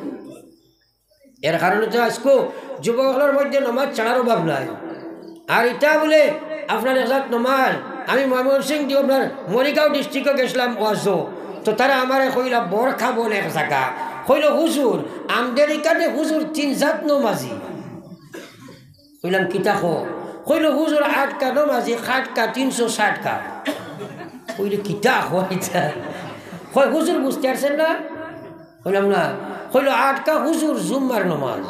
এর কারণে তো আইজকু যুবক অকলর মধ্যে নমাজ ছাড়ার অভাব নাই। আর ইতা বুলে আপনার এক জাত নমাজ, আমি ময়মনসিংহ দি আপনার মরিগাঁও district-ও গেছলাম ওয়াজো, তো তারা আমারে কইলা বরখা বলে এক জাগা, কইলো, "হুজুর, আমদের ইখানে হুজুর তিন জাত নমাজি।" কইলাম, "কিতা কও?" কইলো, "হুজুর আটকা নমাজি, খাটকা তিনশো ষাটকা।" কইলে, "কিতা কও ইতা?" কয়, "হুজুর বুঝতে পারছেন না?" কইলাম, "না।" কইলো, "আটকা হুজুর জুম্মার নমাজ,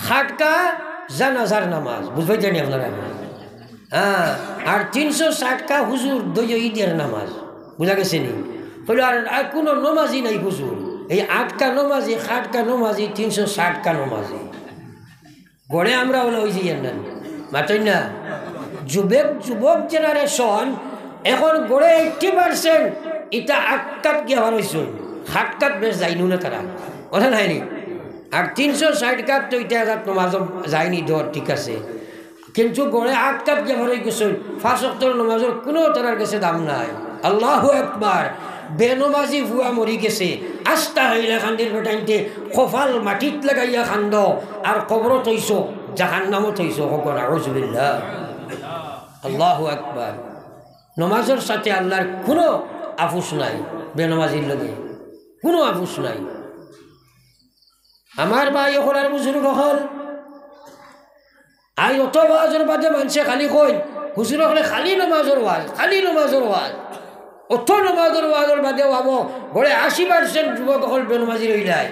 খাটকা জানাজার নামাজ।" বুঝবায় জানি আপনারা? হ্যাঁ, আর তিনশো ষাটকা হুজুর দৈয় ঈদের নামাজ। বুঝা গেছে নি? কইলো, "আর, আর কুনু নমাজি নাই হুজুর, এই আটকা নমাজি, খাটকা নমাজি, তিনশো ষাটকা নমাজি।" গড়ে আমরা অলা অইযাইয়ার না, মাতইন না? যুবক, যুবক generation অখন গড়ে eighty percent ইতা আটকাত গিয়া বার অইছইন, খাটকাত বেশ যাইনউ না তারা, অলা নায় নি? আর তিনশো ষাটকাত তো ইতা এক জাত নমাজও যায়নি ধর, ঠিক আছে, কিন্তু গড়ে আটকাত গিয়া বার অইগেছইন, পাঁচ ওয়াক্তর নমাজর কুনু তারার গেছে দাম নাই। আল্লাহু আকবার। বেনমাজি ফুয়া মরি গেছে, আস্তা হাইলাকান্দির বেটাইন্তে কপাল মাটিত লাগাইয়া কান্দো, আর কবরো থইছো, জাহান্নামো থইছো, কও না, আউযুবিল্লাহ। আল্লাহু আকবার। নমাজর সাথে আল্লাহর কুনু আপোষ নাই, বেনমাজির লগে কুনু আপোষ নাই। আমার ভাই অকল আর বুজুর্গ অকল, আইজ অত ওয়াজর বাদে মানষে খালি কইন, "হুজুর অকলে খালি নমাজর ওয়াজ, খালি নমাজর ওয়াজ।" অত নমাজর ওয়াজর বাদে ভাবো, ঘরে আশি percent যুবক অকল বেনমাজি রইলায়।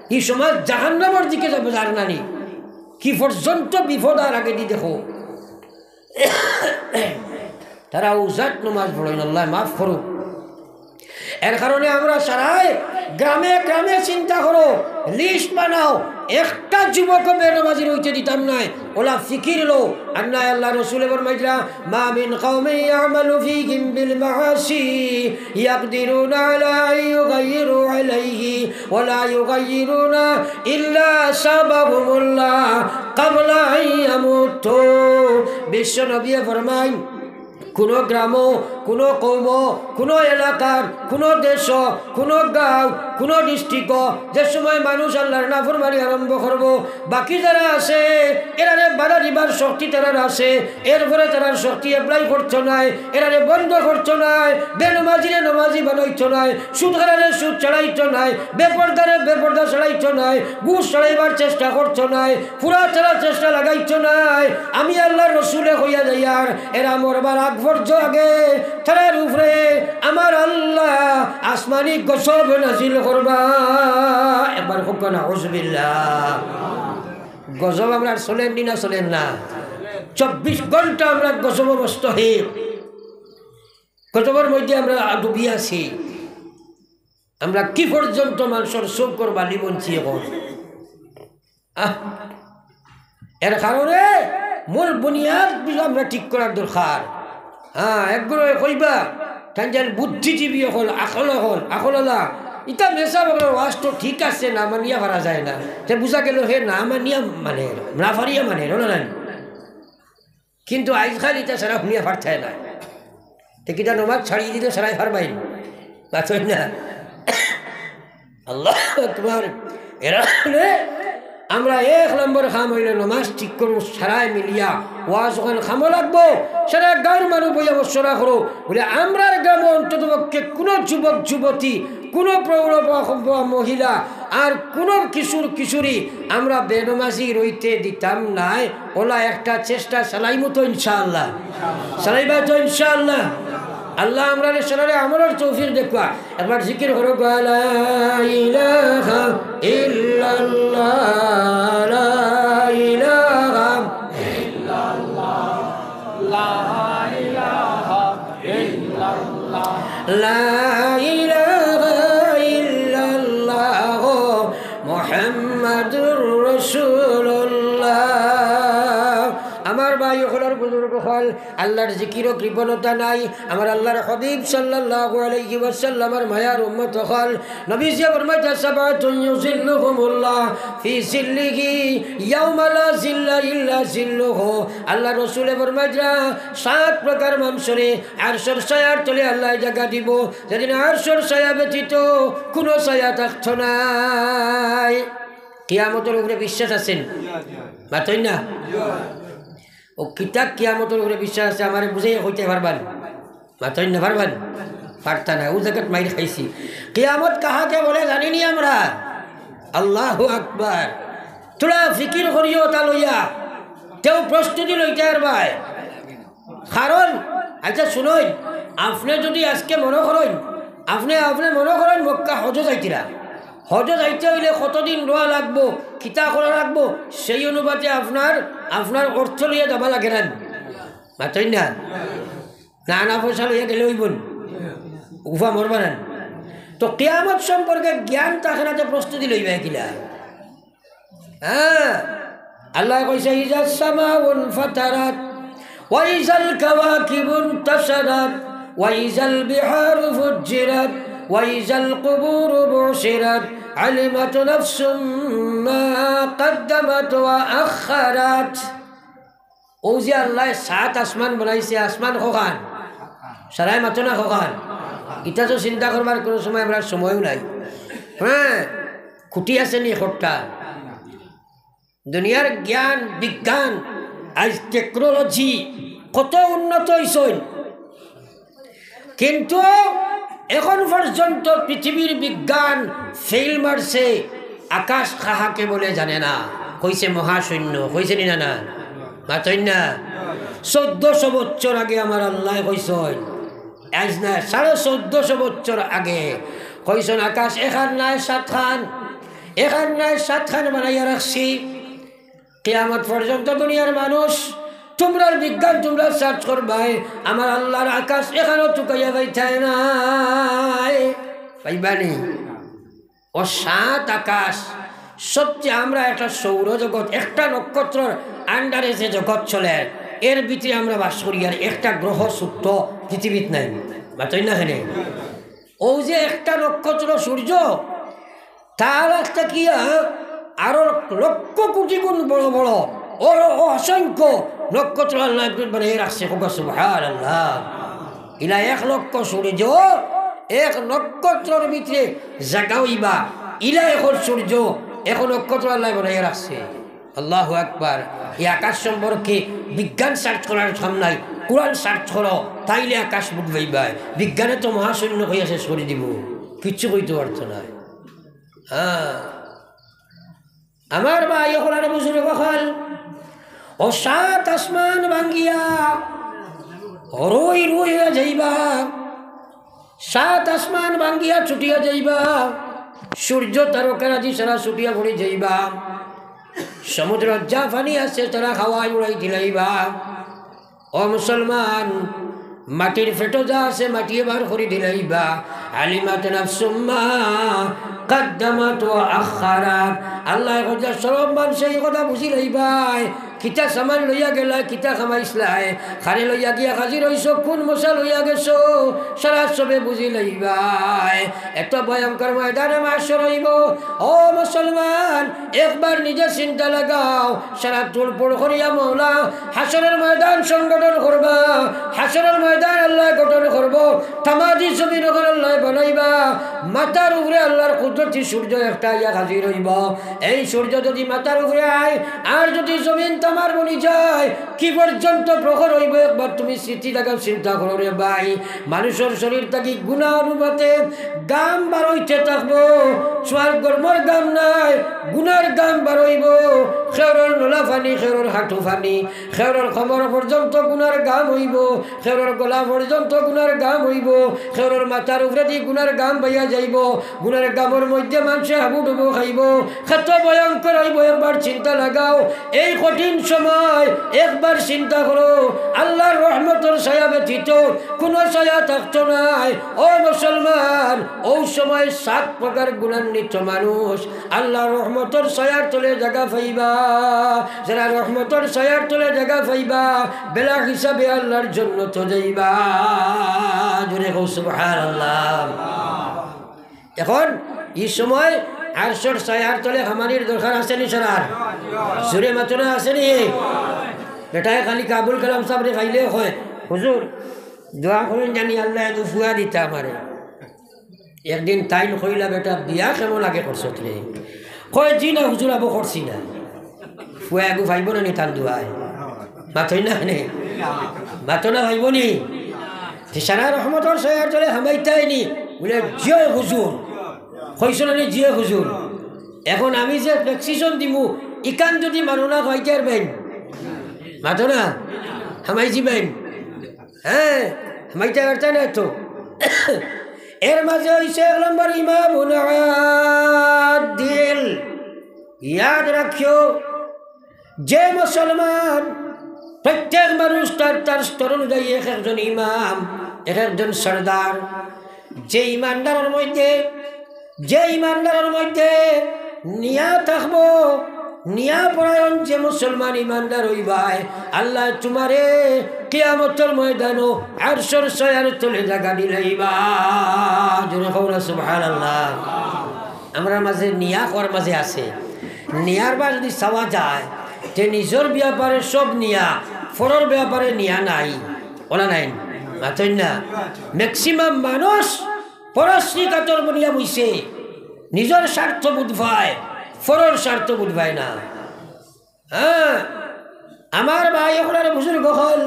ই সমাজ জাহান্নামর দিকে যাইবো, যার নানি কি পর্যন্ত বিপদ আর আগেদি দেখো। তারা উজাত নমাজ পড়ইন, আল্লায় মাফ করুক। এর কারণে আমরা সারায় গ্রামে গ্রামে চিন্তা করো, list বানাও, একটা যুবক বেনমাজি রইতে দিতাম নায়। অলা ফিকির লও, আর নায় আল্লার রসুলে ফরমাইতরা, "মা মিন কওমিন ইয়ামালু ফীহিম বিল মাআসি ইয়াকদিরুনা আলা আন ইউগাইয়িরু আলাইহি ওয়া লা ইউগাইয়িরুনা ইল্লা সাবাহুমুল্লাহ ক্বাবলা আন ইয়ামুতু।" বিশ্ব নবীয়ে ফরমাইন, কুনু গ্রামো, কুনু কওমো, কুনু এলাকার, কুনু দেশো, কুনু গাঁও, কুনু district-ও যে সময় মানুষ আল্লার নাফরমানি আরম্ভ করবো, বাকি যারা আছে, এরারে বাধা দিবার শক্তি তারার আছে, এরপরে তারার শক্তি apply করতো নায়, এরারে বন্ধ করতো নায়, বেনমাজিরে নমাজি বানাইতো নায়, সুদখারারে সুদ ছাড়াইতো নায়, বেপর্দারে বেপর্দা ছাড়াইতো নায়, ঘুষ ছাড়াইবার চেষ্টা করতো নায়, পুরা তারা চেষ্টা লাগাইতো নায়। আমি আল্লার রসুলে কইয়া যাইয়ার, এরা মরবার আগ পর্যন্ত আগে তারার উপরে আমার আল্লায় আসমানি গজব নাজিল করবা। একবার কউক্কা, নাউজুবিল্লাহ। গজব আমরার চলের নি না চলের না? চব্বিশ ঘন্টা আমরা গজব মুস্তাহিক, গজবর মধ্যে আমরা ডুবি আছি। আমরা কি পর্যন্ত মানষর চউখর বালি বনছি অখন? আহ, এর কারণে মূল বুনিয়াদ বিষয় আমরা ঠিক করার দরকার। হ্যাঁ, একগুলো কইবা, তাইন যেন বুদ্ধিজীবী অকল, আকল অকল, আকলআলা। ইতা মেসাব অকলর ওয়াজ তো ঠিক আছে, না মানিয়া পারা যায় না। তে বুঝা গেল হে না মানিয়া মানে, না পারিয়া মানে, না, না, না। কিন্তু আইজকাল ইতা সারা হুনিয়া পারতায় না। তে কিতা নমাজ ছাড়ি দিলে সারায় পারবাইন? পারতায় না। আল্লাহু আকবার। এর কারণে আমরা এক নম্বর কাম অইলো নমাজ ঠিক করমু সারায় মিলিয়া। ওয়াজ অখান কামো লাগবো, সারা গাঁওর মানুষ বইয়া মশওয়ারা করো। বলে, আমরার গ্রামো অন্তত পক্ষে কুনু যুবক যুবতী, কুনু প্রৌঢ় বা মহিলা, আর কুনু কিশোর কিশোরী আমরা বেনমাজি রইতে দিতাম নায়। অলা একটা চেষ্টা চালাইমু তো ইনশাআল্লাহ? চালাইবা তো ইনশাআল্লাহ? আল্লায় আমরারে সারারে আমলর তৌফিক দেউক্কা। একবার জিকির করো, লা ইলাহা ইল্লাল্লাহ, লা ইলাহা ইল্লাল্লাহ, লা ইলাহা ইল্লাল্লাহ, লা ইলাহা ইল্লাল্লাহ, মুহাম্মাদুর রাসূলুল্লাহ। আমার ভাই অকল আর বুজুর্গ অকল, আল্লার জিকিরো কৃপণতা নাই। আমার আল্লার হাবিব সাল্লাল্লাহু আলাইহি ওয়াসাল্লামর মায়ার উম্মত অকল। নবীজিয়ে ফরমাইতা, "সাবআতুন ইউযিল্লুহুমুল্লাহ ফি জিল্লিহি ইয়াওমা লা জিল্লা ইল্লা জিল্লুহু।" আল্লার রসুলে ফরমাইতা, সাত প্রকার মানষরে আরশর ছায়ার তলে আল্লায় জাগা দিবো, যেদিন আরশর ছায়া ব্যতীত কুনু ছায়া থাকতো নায়। কিয়ামতর উপরে বিশ্বাস আছে নি? মাতইন না? অউ কিতা কিয়ামতর উপরে বিশ্বাস আছে, আমারে বুঝাইয়া কইতায় পারবা নি? মাতইন না, পারবা নি? পারতা না, অউ জাগাত মাইর খাইছি। কিয়ামত কাহাকে বলে জানি নি আমরা? আল্লাহু আকবার। থুড়া ফিকির করিও তা লইয়া, তেউ প্রস্তুতি লইতায় পারবায়। কারণ, আচ্ছা হুনইন, আপনে যুদি আইজকে মনো করইন, আপনে, আপনে মনো করইন মক্কা হজো যাইতরা। হজো যাইতে অইলে কতদিন রওয়া লাগবো, কিতা করা লাগবো, সেই অনুপাতে আপনার, আপনার অর্থ লইয়া যাওয়া লাগে না। মাতইন না? না, না পয়সা লইয়া গেলে অইবো নি? উফা মরবা না। তো কিয়ামত সম্পর্কে জ্ঞান থাকে না, তে প্রস্তুতি লইবায় কিলা? হ্যাঁ, আল্লায় কইছে, "ইজাস সামাউ ইনফাতারাত, ওয়া ইজাল কাওয়াকিবু ইনতাসারাত, ওয়া ইজাল বিহারু ফুজ্জিরাত, ওয়া ইজাল কুবুরু বুসিরাত, আলিমাত নাফসুম মা কাদ্দামাত ওয়া আখখারাত।" অউ যে আল্লায় সাত আসমান বানাইছে, আসমান কখান? সারায় মাতো না কখান? ইতা তো চিন্তা করবার কুনু সময় আমরার সময়ও নাই। হ্যাঁ, খুঁটি আছে নি খোট্টা? দুনিয়ার জ্ঞান, বিজ্ঞান, আইজ technology, কত উন্নত অইছইন, কিন্তু এখন পর্যন্ত পৃথিবীর বিজ্ঞান ফেইল মারছে, আকাশ কাহাকে বলে জানে না। কইছে মহাশূন্য, কইছে নি না? না, মাতইন না। চৌদ্দশো বছর আগে আমার আল্লায় কইছইন, আইজ না, সাড়ে চৌদ্দশো বছর আগে কইছইন, আকাশ এখান নায় সাতখান, এখান নায় সাতখান বানাইয়া রাখছি। কিয়ামত পর্যন্ত দুনিয়ার মানুষ, তুমরার বিজ্ঞান তুমরা সার্চ করবায়, আমার আল্লার আকাশ এখানও তুকাইয়া যাইতায় নায়, পাইবানি। ও সাত আকাশ, সবচেয়ে আমরা একটা সৌরজগৎ, একটা নক্ষত্রর আন্ডারে যে জগৎ চলের, এর ভিতরে আমরা বাস করি, আর একটা গ্রহ ছোট্ট পৃথিবীত নাই, মাতইন না কেনে? অউ যে একটা নক্ষত্র সূর্য, তার একটা কি, আরো লক্ষ কোটি গুণ বড় বড়, ও, ও অসংখ্য নক্ষত্র আল্লায় বানাইয়া রাখছে। কউক্কা সুবহানাল্লাহ। ইলা এক লক্ষ সূর্য এক নক্ষত্রর ভিতরে জাগা অইবা, ইলা এখন সূর্য, এখন নক্ষত্র আল্লায় বানাইয়া রাখছে। আল্লাহু আকবার। এই আকাশ সম্পর্কে বিজ্ঞান সার্চ করার কাম নাই, কোরআন সার্চ করো, তাইলে আকাশ বুঝ পাইবায়। বিজ্ঞানে তো মহাশূন্য কইয়া শেষ করি দিবো, কিচ্ছু কইতো পারতো নায়। হ্যাঁ, আমার ভাই অকল আর বুজুর্গ অকল, ও সাত আসমান ভাঙ্গিয়া রুই রুই অইয়া যাইবা, সাত আসমান ভাঙ্গিয়া ছুটিয়া যাইবা, সূর্য তারকারাজি সারা ছুটিয়া পড়ি যাইবা, সমুদ্রর যা পানি আছে তারা হাওয়ায় উড়াই দিলাইবা। ও মুসলমান, মাটির পেটো যা আছে মাটিয়ে বার করি দিলাইবা। আলিমাত নাফসুম মা কাদ্দামাত ওয়া আখখারাত। আল্লায় কইতা সব মানষে ই কথা বুঝি লাইবায়, কিতা সামান লইয়া গেলায়, কিতা কামাইছলায়, কারে লইয়া গিয়া হাজির অইছো, কুন মশা লইয়া গেছো, সারা সবে বুঝি লাইবায়। এত ভয়ঙ্কর ময়দানে মাহশর অইবো। ও মুসলমান, একবার নিজে চিন্তা লাগাও, সারা তুলপুল করিয়া মওলা হাশরর ময়দান সংগঠন করবা, হাশরর ময়দান আল্লায় গঠন করবো, তামাদি জমিন অখান আল্লায় বানাইবা, মাথার উপরে আল্লার কুদরতি সূর্য একটা আইয়া হাজির অইবো। এই সূর্য যুদি মাথার উপরে আয়, আর যুদি জমিন তামার বনি যায়, কি পর্যন্ত প্রখর অইবো, একবার তুমি স্মৃতি লাগাও, চিন্তা করো রে ভাই। মানুষর শরীর থাকি গুনা অনুপাতে গাম বারইতে থাকবো, সোয়ার গরমর গাম নায়, গুনার গাম বারইবো। খেউরর নোলা পানি, খেউরর হাঁটু পানি, খেউরর কোমর পর্যন্ত গুনার গাম অইবো, খেউরর গলা পর্যন্ত গুনার গাম অইবো, খেউরর মাথার উপরেদি গুনার গাম বাইয়া যাইবো, গুনার গামর মধ্যে মানষে হাবুডুবু খাইবো। কত ভয়ঙ্কর অইবো, একবার চিন্তা লাগাও। এই কঠিন সময় একবার চিন্তা করো, আল্লার রহমতর ছায়া ব্যতীত কুনু ছায়া থাকতো নায়। ও মুসলমান, অউ সময় সাত প্রকার গুণান্বিত মানুষ আল্লার রহমতর ছায়ার তলে জাগা পাইবা। যারা রহমতর ছায়ার তলে জাগা পাইবা, বেলা হিসাবে আল্লার জন্নতো যাইবা। জোরে কও সুবহানাল্লাহ। এখন ই সময় আরশর ছায়ার তলে হামানির দরকার আছে নি সারার? জোরে মাতো না, আছে নি? বেটায় খালি আবুল কালাম সাবরে পাইলে কয়, "হুজুর, দোয়া করইন জানি আল্লায় এগু ফুয়া দিতা আমারে।" একদিন তাইন কইলা, "বেটা, বিয়া কেমন আগে করছত রে?" কয়, "জি না হুজুর, আবো করছি না।" ফুয়া এগু পাইবো না নি তান দোয়ায়? মাতইন না কেনে? মাতো না, পাইবো নি? তে সারা রহমতর ছায়ার তলে হামাইতায় নি? বুলে, "জি অয় হুজুর।" কইছো না নি, "জি অয় হুজুর।" এখন আমি যে প্রেসক্রিপশন দিমু, ইখান যুদি মানো না, পাইতায় পারবায় নি? মাতো না, হামাই যিবায় নি? হ্যাঁ, হামাইতায় পারতায় না তো। এর মাঝে অইছে এক নম্বর ইমামুন আদিল। ইয়াদ রাখিও, যে মুসলমান, প্রত্যেক মানুষ তার তার স্তর অনুযায়ী এক একজন ইমাম, এক একজন সর্দার। যে ইমানদারর মধ্যে, যে ইমানদারর মধ্যে নিয়া থাকবো, নিয়া পরায়ণ যে মুসলমান ইমানদার অইবায়, আল্লায় তুমারে কিয়ামতর ময়দানো আরশর ছায়ার তলে জাগা দিলাইবা। জোরে কও না সুবহানাল্লাহ। আমরার মাঝে নিয়া কর মাঝে আছে। নিয়ার বা যুদি চাওয়া যায়, তে নিজর ব্যাপারে সব নিয়া, পরর ব্যাপারে নিয়া নাই। অলা নায় নি? মাতইন না। ম্যাক্সিমাম মানুষ পরশ্রী কাতর বনিয়া বইছে। নিজর স্বার্থ বুঝ পায়, পরর স্বার্থ বুঝ পায় না। হ্যাঁ, আমার ভাই অকল আর বুজুর্গ অকল,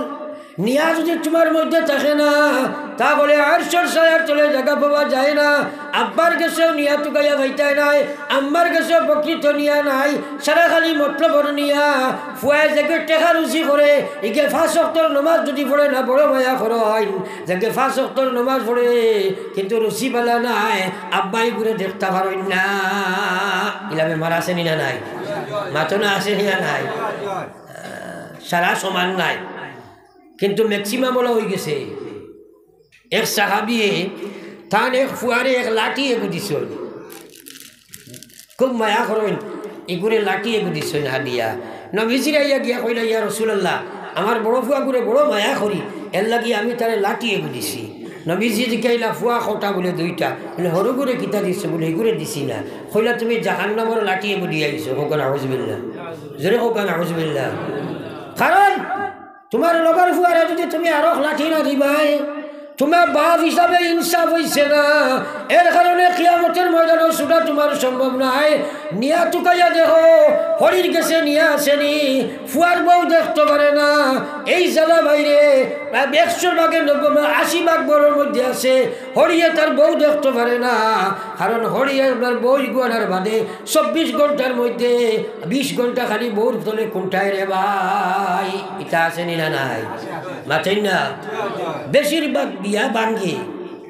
নিয়া যদি তুমার মধ্যে থাকে না, তাহলে আরশর ছায়ার তলে জাগা পাওয়া যায় না। আব্বার গেছেও নিয়া তুকাইয়া পাইতায় নায়, আম্মার গেছেও প্রকৃত নিয়া নাই, সারা খালি মতলবর নিয়া। ফুয়ায় যেগে টেকা রুজি করে, ইগে পাঁচ ওয়াক্তর নমাজ যদি পড়ে না, বড় মায়া করইন। যেগে পাঁচ ওয়াক্তর নমাজ পড়ে, কিন্তু রুজি বালা নাই, আব্বায় ইগুরে দেখতা পারইন না। ইলা বেমার আছে নি না নাই? মাতো না, আছে নি না নাই? আহ, সারা সমান নায়। কিন্তু maximum অলা অইগেছে। এক সাহাবিয়ে তান এক ফুয়ারে এক লাঠি এগু দিছইন। খুব মায়া করইন, ইগুরে লাঠি এগু দিছইন হাদিয়া। নবীজির আইয়া গিয়া কইলা, "ইয়া রাসূলুল্লাহ, আমার বড় ফুয়াগুরে বড় মায়া করি, এরলাগি আমি তারে লাঠি এগু দিছি।" নবীজিয়ে জিকাইলা, "ফুয়া কয়টা?" বুলে, "দুইটা।" বুলে, "হরুগুরে কিতা দিছো?" বুলে, "হিগুরে দিছি না।" কইলা, "তুমি জাহান্নামর লাঠি এগু দিয়া আইছো।" কউক্কা নাউজুবিল্লাহ। জোরে কউক্কা নাউজুবিল্লাহ। কারণ তুমার লগর ফুয়ারে যদি তুমি আরক লাঠি না দিবায়, তুমার বাপ হিসাবে ইনসাফ অইছে না। এর কারণে কিয়ামতর ময়দানো ছুটা তুমার সম্ভব নায়। নিয়া তুকাইয়া দেখো, হড়ির গেছে নিয়া আছে নি, ফুয়ার বউ দেখতো পারে না। এই জ্বালা ভাইরে, একশো ভাগের নব্বই, আশি ভাগ বউর মধ্যে আছে, হড়িয়ে তার বউ দেখতো পারে না। কারণ হড়িয়ে আপনার বউ ইগু আনার বাদে চব্বিশ ঘন্টার মধ্যে বিশ ঘন্টা খালি বউর তলে কুন্টায় রে ভাই। ইতা আছে নি না নাই? মাতইন না। বেশিরভাগ বিয়া ভাঙ্গে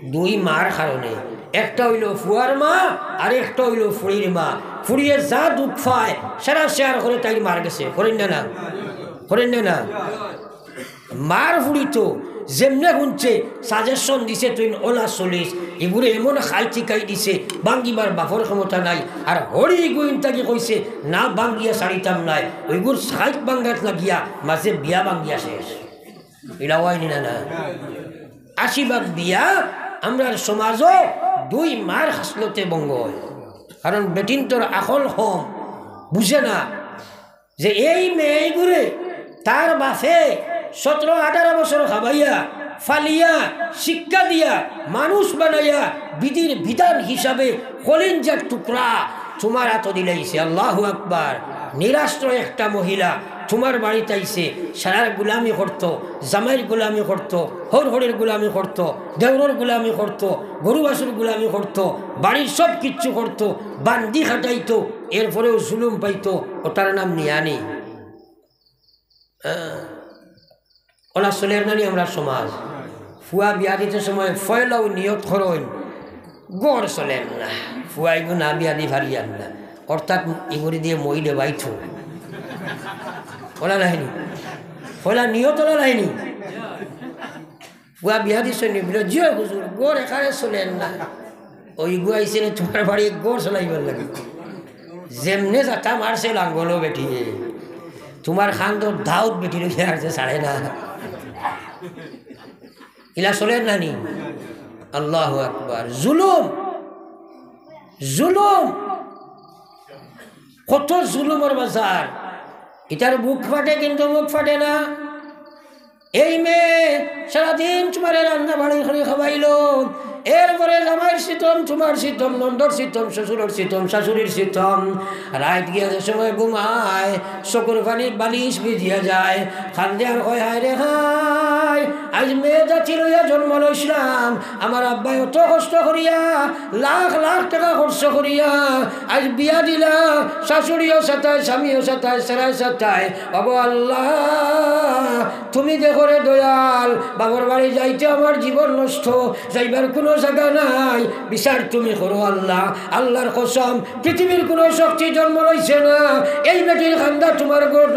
দুই মার কারণে। একটা অইলো ফুয়ার মা, আর একটা অইলো ফুড়ির মা। ফুড়িয়ে যা দুখ পায়, সারা share করে তাইর মার গেছে। করইন না না? করইন না না? মার ফুড়ি তো যেমনে হুনছে, suggestion দিছে, "তুই অলা চলিস, ইগুরে এমন খাইত শিখাই দিছে, ভাঙ্গিবার বাপর ক্ষমতা নাই।" আর হড়ি ইগু ইনতাকি কইছে, "না, ভাঙ্গিয়া ছাড়িতাম নায়।" অইগুর খাইত ভাঙ্গাত লাগিয়া মাঝে বিয়া ভাঙ্গিয়া শেষ। ইলা অয় নি না না? আশি ভাগ বিয়া আমরার সমাজো দুই মার খাসলতে ভঙ্গ অয়। কারণ বেটিন্তর আকল কম, বুঝে না। যে এই মেয়েগুরে তার বাপে সতেরো আঠারো বছর খাবাইয়া, ফালিয়া, শিক্ষা দিয়া, মানুষ বানাইয়া, বিধির বিধান হিসাবে কলিঞ্জার টুকরা তুমার আতো দিলাইছে। আল্লাহু আকবার। নিরাশ্রয় একটা মহিলা তুমার বাড়িত আইছে, সারার গুলামি করতো, জামাইর গুলামি করতো, হউর হড়ির গুলামি করতো, দেওরর গুলামি করতো, গরু বাছুর গুলামি করতো, বাড়ির সব কিচ্ছু করতো, বান্দি খাটাইতো, এরপরেও জুলুম পাইতো, ওটার নাম নিয়ানি। হ্যাঁ। অলা চলের না নি আমরার সমাজ? ফুয়া বিয়া দিতে সময় পয়লাউ নিয়ত করইন, ঘর চলের না, ফুয়া ইগু না বিয়া দি পারিয়ার না, অর্থাৎ ইগুরে দিয়ে মই দেবাইতো। অলা নায় নি? পয়লা নিয়ত অলা নায় নি? ফুয়া বিয়া দিছইন নি? বুলে, "জি অয় হুজুর, ঘর এখানে চলের না।" অউ ইগু আইছে নি তুমার বাড়ি ঘর চলাইবার লাগি? যেমনে যাতা মারছে লাঙ্গলো বেটিয়ে, তুমার খান্দর দাউদ বেটি লইয়া আছে, ছাড়ে না। ইলা চলের না নি? আল্লাহু আকবার। জুলুম, জুলুম, কত জুলুমর বাজার। ইতার বুক ফাটে কিন্তু মুখ ফাটে না। এই মেয়ে সারাদিন তুমারে রান্না বাড়ি করি খাবাইলো, এরপরে জামাইর সিতম, তুমার সিতম, নন্দর সিতম, শ্বশুরর সিতম, শাশুড়ির সিতম। রাইত গিয়া যে সময় ঘুমায়, চকুর পানি বালিশ ভিজিয়া যায়, কান্দে আর কয়, "হায় রে হায়, আইজ মেয়ে জাতি লইয়া জন্ম লইছলাম, আমার আব্বায় অত কষ্ট করিয়া, লাখ লাখ টেকা খরচ করিয়া, আইজ বিয়া দিলা, শাশুড়িও সাতায়, স্বামীও সাতায়, সারায় সাতায়। ওগো আল্লাহ, তুমি দেখো রে দয়াল, বাপর বাড়ি যাইতে আমার জীবন নষ্ট, যাইবার কুনু জাগা নাই, বিচার তুমি করো আল্লাহ।" আল্লাহর কসম, পৃথিবীর কুনু শক্তি জন্ম লইছে না এই বেটির কান্দা তুমার ঘর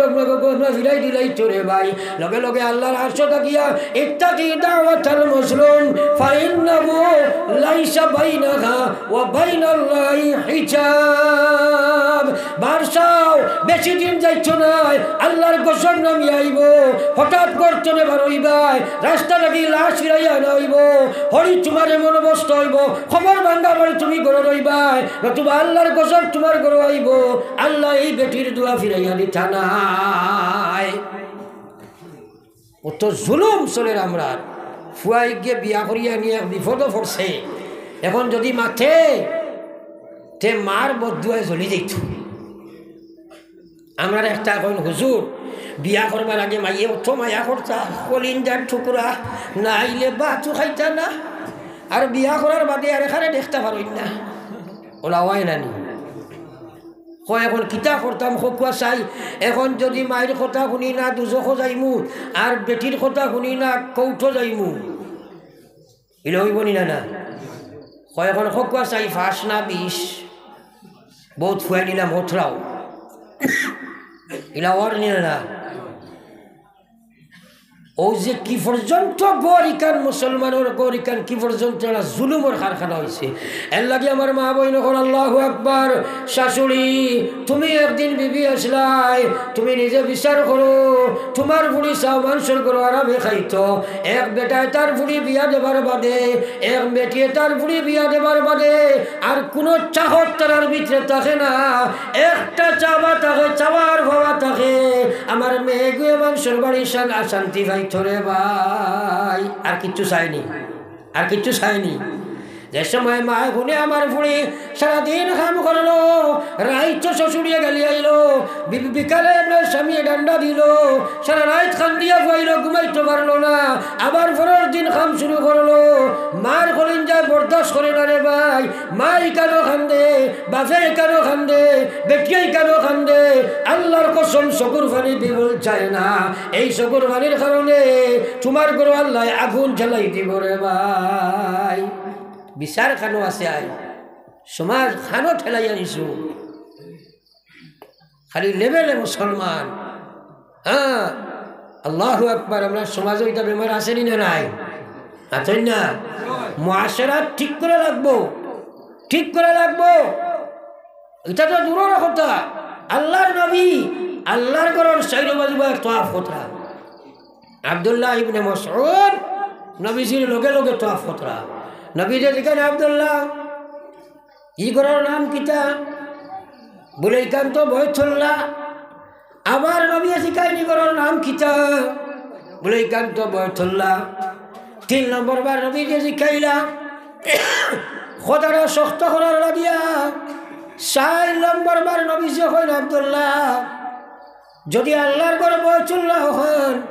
ফিরাই দিলাইতো রে ভাই। লগে লগে আল্লাহর আরশ ডাকিয়া, "ইত্তাকি দাওয়াতাল মাজলুম, ফাইন্নাহু লাইসা বাইনাহা ওয়া বাইনাল্লাহি হিজাব।" বারসাও, বেশি দিন যাইতো নায়, আল্লাহর গজব নামি আইবো। হঠাৎ গর্ত থনে বার অইবায়, রাস্তা থাকি লাশ ফিরাইয়া আনা অইবো। হরি তুমার এমন অবস্থা অইবো, কবর ভাঙ্গা বাড়ি তুমি ঘরো রইবায়, নতুবা আল্লাহর গজব তুমার ঘরো আইবো। আল্লাহ এই বেটির দোয়া ফিরাইয়া দিতা নায়। অত জুলুম চলের আমরার। ফুয়াইগে বিয়া করিয়া নিয়া বিপদো পড়ছে। এখন যদি মাতে, তে মার বদদুয়ায় জ্বলি যাইতো। আমরারে একটা কইন, "হুজুর, বিয়া করবার আগে মাইয়ে অত মায়া করতা, কলিজার টুকরা, না আইলে ভাতও খাইতা না। আর বিয়া করার বাদে আর এখানে দেখতা পারইন না। অলা অয় না নি? কয়, "এখন কিতা করতাম, কউক্কা চাই? এখন যুদি মাইর কথা হুনি না, দুজখো যাইমু, আর বেটির কথা হুনি না, কৌটো যাইমু।" ইলা অইবো নি না, না? কয়, "এখন কউক্কা চাই, পাঁচ না বিশ, বউত ফুয়াই নিলাম, হতরাও।" ইলা অর নি না, না? অউ যে কি পর্যন্ত ঘর ইখান, মুসলমানর ঘর ইখান কি পর্যন্ত একটা জুলুমর কারখানা অইছে। এরলাগি আমার মা বইন অকল, আল্লাহু আকবার। শাশুড়ি, তুমি একদিন বিবি আছলায়, তুমি নিজে বিচার করো, তুমার ফুড়ি চাও মানষর ঘরো আরামে খাইতো। এক বেটায় তার ফুড়ি বিয়া দেবার বাদে, এক বেটিয়ে তার ফুড়ি বিয়া দেবার বাদে আর কুনু চাহত তারার ভিতরে থাকে না। একটা চাওয়া থাকে, চাওয়ার পাওয়া থাকে, আমার মেয়েগুয়ে মানষর বাড়ি শান-, শান্তি পাইতো রে ভাই। আর কিচ্ছু চায় নি, আর কিচ্ছু চায় নি। যে সময় মায় হুনে আমার ফুড়ি সারাদিন কাম করলো, রাইত তো শ্বশুরিয়ে গালি আইলো, বি-, বিকালে আপনার স্বামী ডান্ডা দিলো, সারা রাইত কান্দিয়া ফুয়াইলো, ঘুমাইতো পারলো না। আবার পরর দিন কাম শুরু করলো, মার কলিজায় বরদাস্ত করে না রে ভাই। মায় কেনে কান্দে, বাপে কেনে কান্দে, বেটিয়ে কেনে কান্দে? আল্লাহর কসম, চকুর পানি বিবল যায় না। এই চকুর পানির কারণে তুমার ঘরো আল্লায় আগুন জ্বালাই দিবো রে ভাই। বিচার কানো আছে আই, সমাজ কানো ঠেলাইয়া দিছো। খালি লেভেলে মুসলমান। হ্যাঁ, আল্লাহু আকবার। আমরার সমাজো ইটা বেমার আছে নি না নাই? আছইন না? মুআশারাত ঠিক করা লাগবো, ঠিক করা লাগবো। ইটা তো দূরর কথা। আল্লাহর নবী, আল্লাহর ঘরর চাইরো বাজু বা তওয়াফ করতরা। আব্দুল্লাহ ইবনে মাসউদ নবীজির লগে লগে তওয়াফ করতরা। নবীজিয়ে জিকাইন, "আব্দুল্লাহ, ই ঘরর নাম কিতা?" বুলে, "ইখান তো বয়তুল্লাহ।" আবার নবীয়ে জিকাইন, "ই ঘরর নাম কিতা?" বুলে, "ইখান তো বয়তুল্লাহ।" তিন নম্বর বার নবীজিয়ে জিকাইলা, কথাটা শক্ত করার লাগিয়া। চাইর নম্বর বার নবীজিয়ে কইন, "আব্দুল্লাহ, যুদি আল্লাহর ঘর বয়তুল্লাহ অখান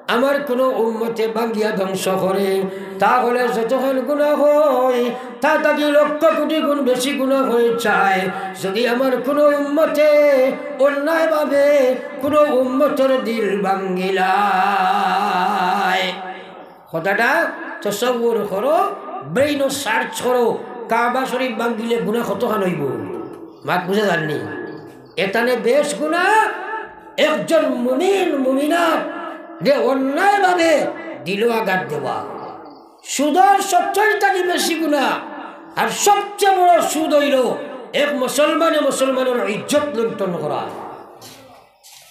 আমার কুনু উম্মতে ভাঙ্গিয়া ধ্বংস করে, তাহলে যতখান গুনা অয়, তা থাকি লক্ষ কোটি গুণ বেশি গুনা অই যায়, যুদি আমার কুনু উম্মতে অন্যায়ভাবে কুনু উম্মতর দিল ভাঙ্গিলায়।" কথাটা তসব্বুর করো, ব্রেইনো সার্চ করো, কাবা শরীফ ভাঙ্গিলে গুনা কতখান অইবো? মাত বুঝা যার নি? এখানে বেশ গুনা, একজন মুমিন মুমিনাত যে অন্যায়ভাবে দিলো আঘাত দেওয়া, সুদর সবচাইতে বেশি গুনা। আর সবচেয়ে বড় সুদ অইলো এক মুসলমানে মুসলমানর ইজ্জত লুণ্ঠন করা।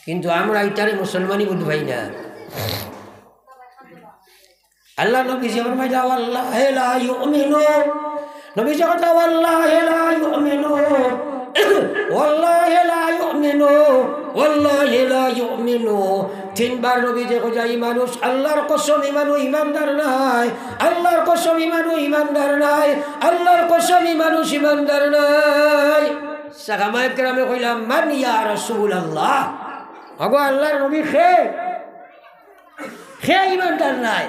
কিন্তু আমরা ইটারে মুসলমানি বুঝি পাই না। আল্লাহর নবীজিয়ে ফরমাইলা, "ওয়াল্লাহি লা ইউমিনু।" নবীজিয়ে কইতা, "ওয়াল্লাহি লা ইউমিনু, ওয়াল্লাহি লা ইউমিনু, ওয়াল্লাহি লা ইউমিনু।" তিনবার নবীজিয়ে কইতা, "ই মানুষ আল্লাহর কসম, ই মানুষ ইমানদার নায়, আল্লাহর কসম, ই মানুষ ইমানদার নায়, আল্লাহর কসম, ই মানুষ ইমানদার নায়।" সাহাবায়ে কেরামে কইলা, "মান ইয়া রাসূলুল্লাহ?" ওগো আল্লাহর নবী, কে? কে ইমানদার নায়?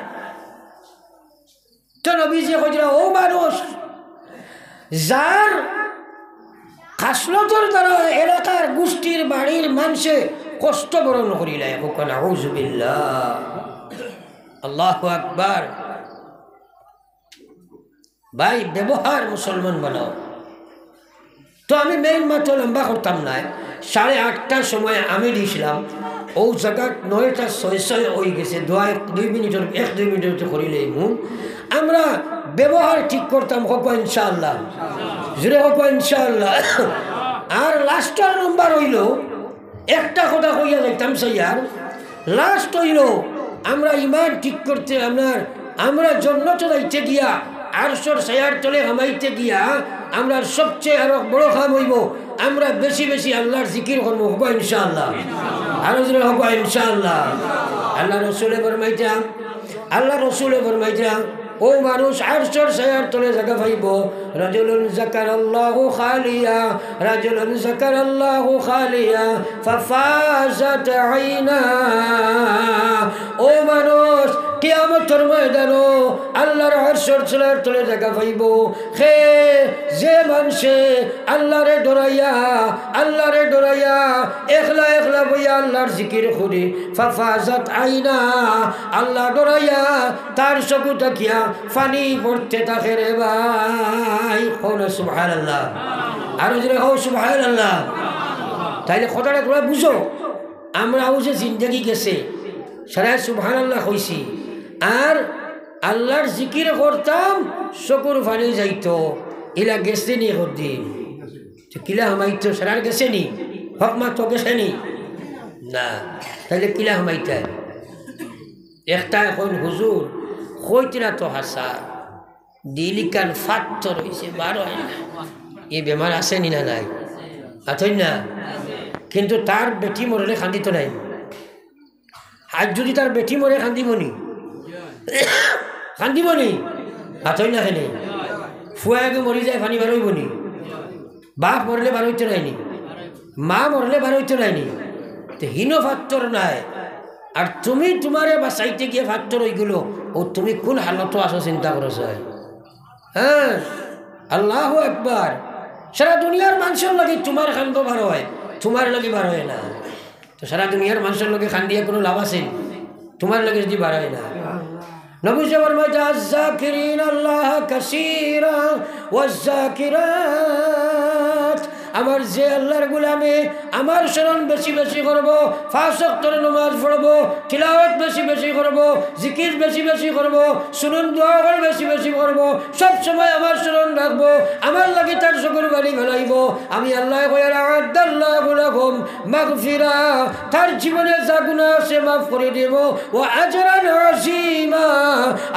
তো নবীজিয়ে কইরা, অউ মানুষ যার খাসলতর দ্বারা এলাকার গুষ্টির বাড়ির মানষে কষ্ট বরণ করিলায়। নাউজুবিল্লাহ। আল্লাহু আকবার। ভাই, ব্যবহার মুসলমান বানাও। তো আমি মেইন মাত লম্বা করতাম নায়, সাড়ে আটটার সময় আমি দিছিলাম, অউ জাগাত নয়টা ছয় ছয় অই গেছে, দোয়া এক দুই মিনিটর, এক দুই মিনিটর তো করিলেই মন। আমরা ব্যবহার ঠিক করতাম, কউক্কা ইনশাআল্লাহ, জোরে কউক্কা ইনশাআল্লাহ। আর লাস্টর নাম্বার অইলো, একটা কথা কইয়া যাইতাম চাইয়ার, লাস্ট অইলো আমরা ইমান ঠিক করতে, আমরা, আমরা জন্নতো যাইতে গিয়া, আরশর ছায়ার তলে হামাইতে গিয়া, আমরার সবচেয়ে আরো বড় কাম অইবো, আমরা বেশি বেশি আল্লাহর জিকির করমু, কউক্কা ইনশাআল্লাহ। আরো জোরে কউক্কা ইনশাআল্লাহ। আল্লাহর রসুলে ফরমাইতা, আল্লাহর রসুলে ফরমাইতা, অউ মানুষ আরশর ছায়ার তলে জাগা পাইবো, رجل ذكر الله خاليا، رجل ذكر الله خاليا ففاضت عيناه। ও মানুষ, কিয়ামতর ময়দানো আল্লাহর আরশর ছায়ার তলে জাগা পাইবো হে, যে মানষে আল্লাহরে ডরাইয়া, আল্লাহরে ডরাইয়া, একলা একলা বইয়া আল্লাহর জিকির করে, ফাফাজাত আইনা, আল্লাহ ডরাইয়া তার চকু থাকিয়া পানি পড়তে থাকে রে ভাই। কও না সুবহানাল্লাহ। আরো জোরে কও সুবহানাল্লাহ। তাইলে কথাটা তোমরা বুঝো, আমরাও যে জিন্দেগি গেছে, সারায় সুবহানাল্লাহ কইছি, আর আল্লাহর জিকির করতাম, চকুর পানি যাইতো, ইলা গেছে নি কদিন? তো কিলা হামাইতো, সারার গেছে নি? হক মাতো গেছে নি? না। তাইলে কিলা হামাইতা? একটা এখন হুজুর, কইতরা তো হাছা, দিল ইখান ফাত্তর অইছে, বার অয় না। ই বেমার আছে নি না নাই? আতই না? কিন্তু তার বেটি মরলে কান্দিতো নায়। আর যদি তার বেটি মরে, কান্দিবো নি? কান্দিবো নি? আতই না কেনে? ফুয়া এগু মরি যায়, পানি বার অইবো নি? বাপ মরলে বার অইতো নায় নি? মা মরলে বার অইতো নায় নি? তে হিনো ফাত্তর নাই। আর তুমি তুমারে বাঁচাইতে গিয়া ফাত্তর অইগেলো, অউ তুমি কুন হালতো আছো চিন্তা করো চাই। হ্যাঁ, আল্লাহু আকবার। সারা দুনিয়ার মানষর লাগি তুমার কান্দো বার অয়, তুমার লাগি বার অয় না। তো সারা দুনিয়ার মানষর লাগি কান্দিয়া কুনু লাভ আছে? তুমার লাগি যদি বার অয় না। নবীজি ফরমাইতা, الذاكرين الله كثيرا والذاكرات। আমার যে আল্লাহর গোলামে আমার স্মরণ বেশি বেশি করবো, পাঁচ ওয়াক্তর নামাজ পড়বো, তিলাওয়াত বেশি বেশি করবো, জিকির বেশি বেশি করবো, সুনুন দোয়া বেশি বেশি করবো, সব সময় আমার স্মরণ রাখবো, আমার লাগি তার চকুর পানি ফালাইবো, আমি আল্লায় কইয়ার, أعد الله لهم مغفرة, তার জীবনে যা গুনা আছে মাফ করি দিমু, وأجرا عظيما,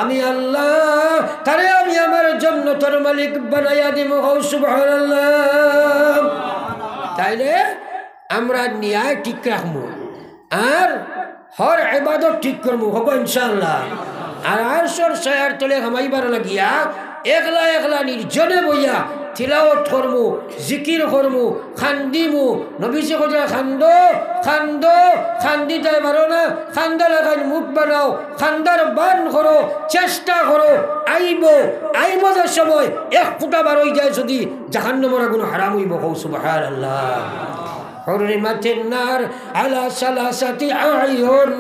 আমি আল্লাহ তারে আমি আমার জান্নাতর মালিক বানাইয়া দিমু। কও সুবহানাল্লাহ। তাইলে আমরা নিয়াত ঠিক রাখমু, আর হর ইবাদত ঠিক করমু, হবো ইনশাআল্লাহ। আর আরশর ছায়ার তলে হামাইবার লাগিয়া একলা একলা নির্জনে বইয়া তিলাওয়াত করমু, জিকির করমু, কান্দিমু। নবীজি কইরা, কান্দো, কান্দো, কান্দিতায় পারো না, কান্দা লাখান মুখ বানাও, কান্দার বান করো, চেষ্টা করো, আইবো, আইবো যে সময় এক ফুটা বার অই যায় যদি, জাহান্নামর আগুন হারাম অইবো। কও সুবহানাল্লাহ। حرمت النار على ثلاثة أعين।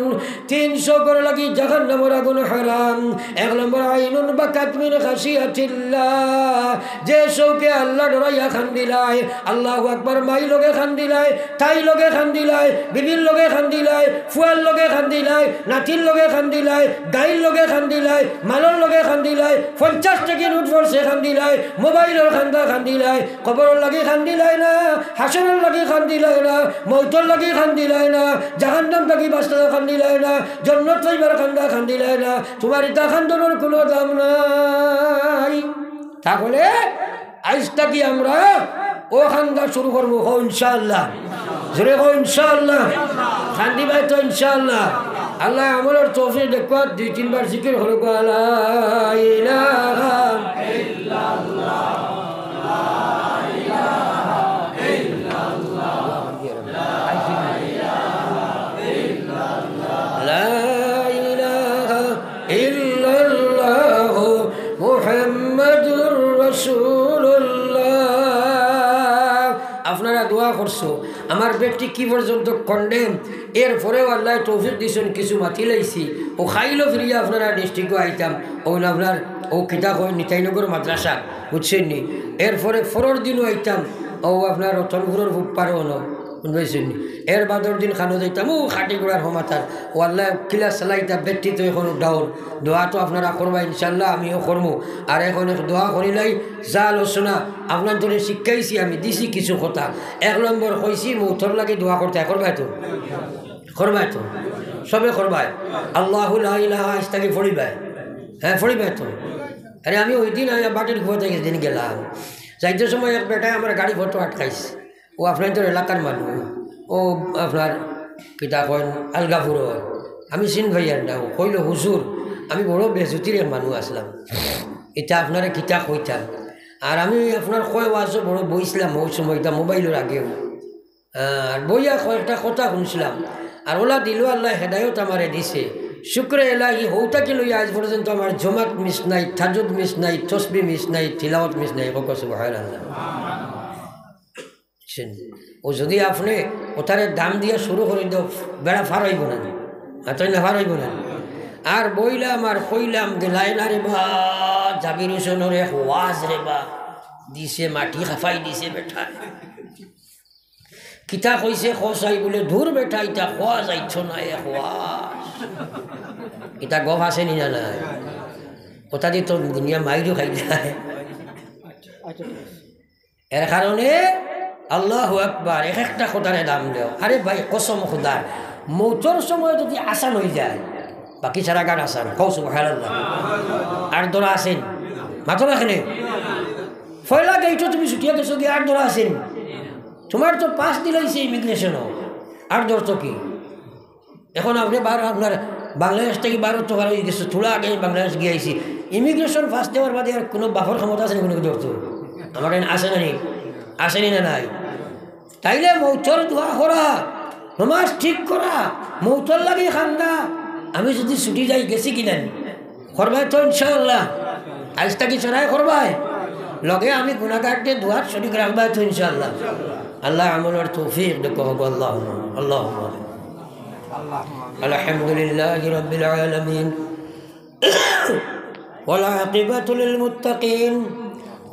তিন চকুর লাগি জাহান্নামর আগুন হারাম। এক নম্বর, عين بكت من خشية الله, যে চউখে আল্লাহ ডরাইয়া কান্দিলায়, আল্লাহু আকবার, মাই লগে কান্দিলায়, তাই লগে কান্দিলায়, বিবির লগে কান্দিলায়, ফুয়ার লগে কান্দিলায়, নাতির লগে কান্দিলায়, গাইর লগে কান্দিলায়, মালর লগে কান্দিলায়, পঞ্চাশ টেকি নোট পড়ছে কান্দিলায়, মোবাইলর কান্দা কান্দিলায়, কবরর লাগি কান্দিলায় না, হাশরর লাগি কান্দিলায় না, মউতর লাগি কান্দিলায় না, জাহান্নাম থাকি বাঁচতে কান্দিলায় না, জন্নত পাইবার কান্দা কান্দিলায় না, তুমার ইতা কান্দনর কুনু দাম নাই। তাহলে আইজ থাকি আমরা অউ কান্দা শুরু করমু, কও ইনশাআল্লাহ। জোরে কও ইনশাআল্লাহ। কান্দিবায় তো ইনশাআল্লাহ। আল্লায় আমলর তৌফিক দেউক্কা, দুই তিনবার জিকির করো, লা ইলাহা لا إله إلا الله محمد رسول الله। আপনারা দোয়া করছো, আমার বেটি কি পর্যন্ত কন্ডেম, এরপরেও আল্লায় তৌফিক দিছইন, কিছু মাতিলাইছি। অউ কাইলও ফিরিয়া আপনারার ডিস্ট্রিক্টো আইতাম, অউ না আপনার অউ কিতা কয় নিতাইনগর মাদ্রাসা, বুঝছইন নি? এরপরে পরর দিনও আইতাম, অউ আপনার রতনপুরর ফুটপারও অনো, বুঝছইন নি? এর বাদর দিন খানো যাইতাম, অউ খাটি ঘোড়ার হমাতার, অউ আল্লায় কিলা চালাইতা, বেটি তো এখন ডাউন। দোয়া তো আপনারা করবা ইনশাআল্লাহ, আমিও করমু। আর এখন এক দোয়া করিলাই, যা আলোচনা আপনারারে শিখাইছি আমি, দিছি কিছু কথা। এক নম্বর কইছি মউতর লাগি দোয়া করতায়, করবায় তো? করবায় তো? সবে করবায়? আল্লাহু লা ইলাহা আইজ থাকি পড়িবায়। হ্যাঁ, পড়িবায় তো? আরে আমি ওই দিন আইয়া বাটির কুয়া থাকি যেদিন গেলাম, যাইতে সময় এক বেটায় আমার গাড়ি ফটো আটকাইছে। অউ আপনারার এলাকার মানুষ, অউ আপনার কিতা কইন আলগাপুরর, আমি চিন পাইয়ার না। অউ কইলো, "হুজুর, আমি বড় বেইজ্জতির এক মানুষ আছলাম, ইতা আপনারে কিতা কইতাম।" আর আমি আপনার কয় ওয়াজও বড় বইছিলাম, ওই সময়টা মোবাইলর আগেও। আর বইয়া কয়েকটা কথা শুনছিলাম। আর ওলা দিলো আল্লাহ হেদায়ত আমারে দিছে। শুক্রে এলাহি, হউ থাকি লইয়া আজ পর্যন্ত আমার জমাত মিস নাই, তাহাজ্জুদ মিস নাই, তসবি মিস নাই, তিলাওয়াত মিস নাই। কও সুবহানাল্লাহ। শুন, ও যদি আপনে ওটারে দাম দিয়া শুরু করি দেও, বেড়া ফার অইবো না, মাতইন না, ফার অইবো না। আর বইলাম আর কইলাম, গেলায় না রে বা, জাবির হোসেনর এক ওয়াজ রে বা, দিছে মাটি খাফাই দিছে বেটা। কিতা কইছে কও চাই বুলে, দূর বেটা, ইতা কওয়া যাইতো না, এক ওয়াজ। ইতা গফ আছে নি না নাই? ওটা দি তো দুনিয়া মাইরও খাই যায়। এর কারণে আল্লাহু আকবার, এক একটা কথারে দাম দেও। আরে ভাই, কসম খুদার, মৌতর সময় যদি আসান অই যায়, বাকি সারা গান আসান। কও সুবহানাল্লাহ। আর দরা আছেন, মাতো না এখানে। পয়লা গেইটো তুমি ছুটিয়া গেছো কি, আর দরা আছেন? তোমার তো পাস দিলাইছে ইমিগ্রেশনও, আর দর তো কি? এখন আপনে বার, আপনার বাংলাদেশ থাকি বারো তো বার অই গেছে, থুড়া আগে আমি বাংলাদেশ গিয়া আইছি। ইমিগ্রেশন পাস দেওয়ার বাদে আর কুনু বাপর ক্ষমতা আছে নি কুনু ধরতো? আমার এখানে আছে না নি? আছে নি না নাই? তাইলে মৌতর দোয়া করা, নমাজ ঠিক করা, মৌতর লাগি কান্দা। আমি যদি ছুটি যাই, গেছি কি না? করবায় তো ইনশাআল্লাহ। আইজ থাকি চড়াই করবায়। লগে আমি গুনাহগাররে দোয়াত শরিক রাখবায় তো ইনশাআল্লাহ। আল্লাহ আমলর তৌফিক দেউক, আল্লাহুম্মা, আল্লাহুম্মা। الحمد لله رب العالمين. والعاقبة للمتقين.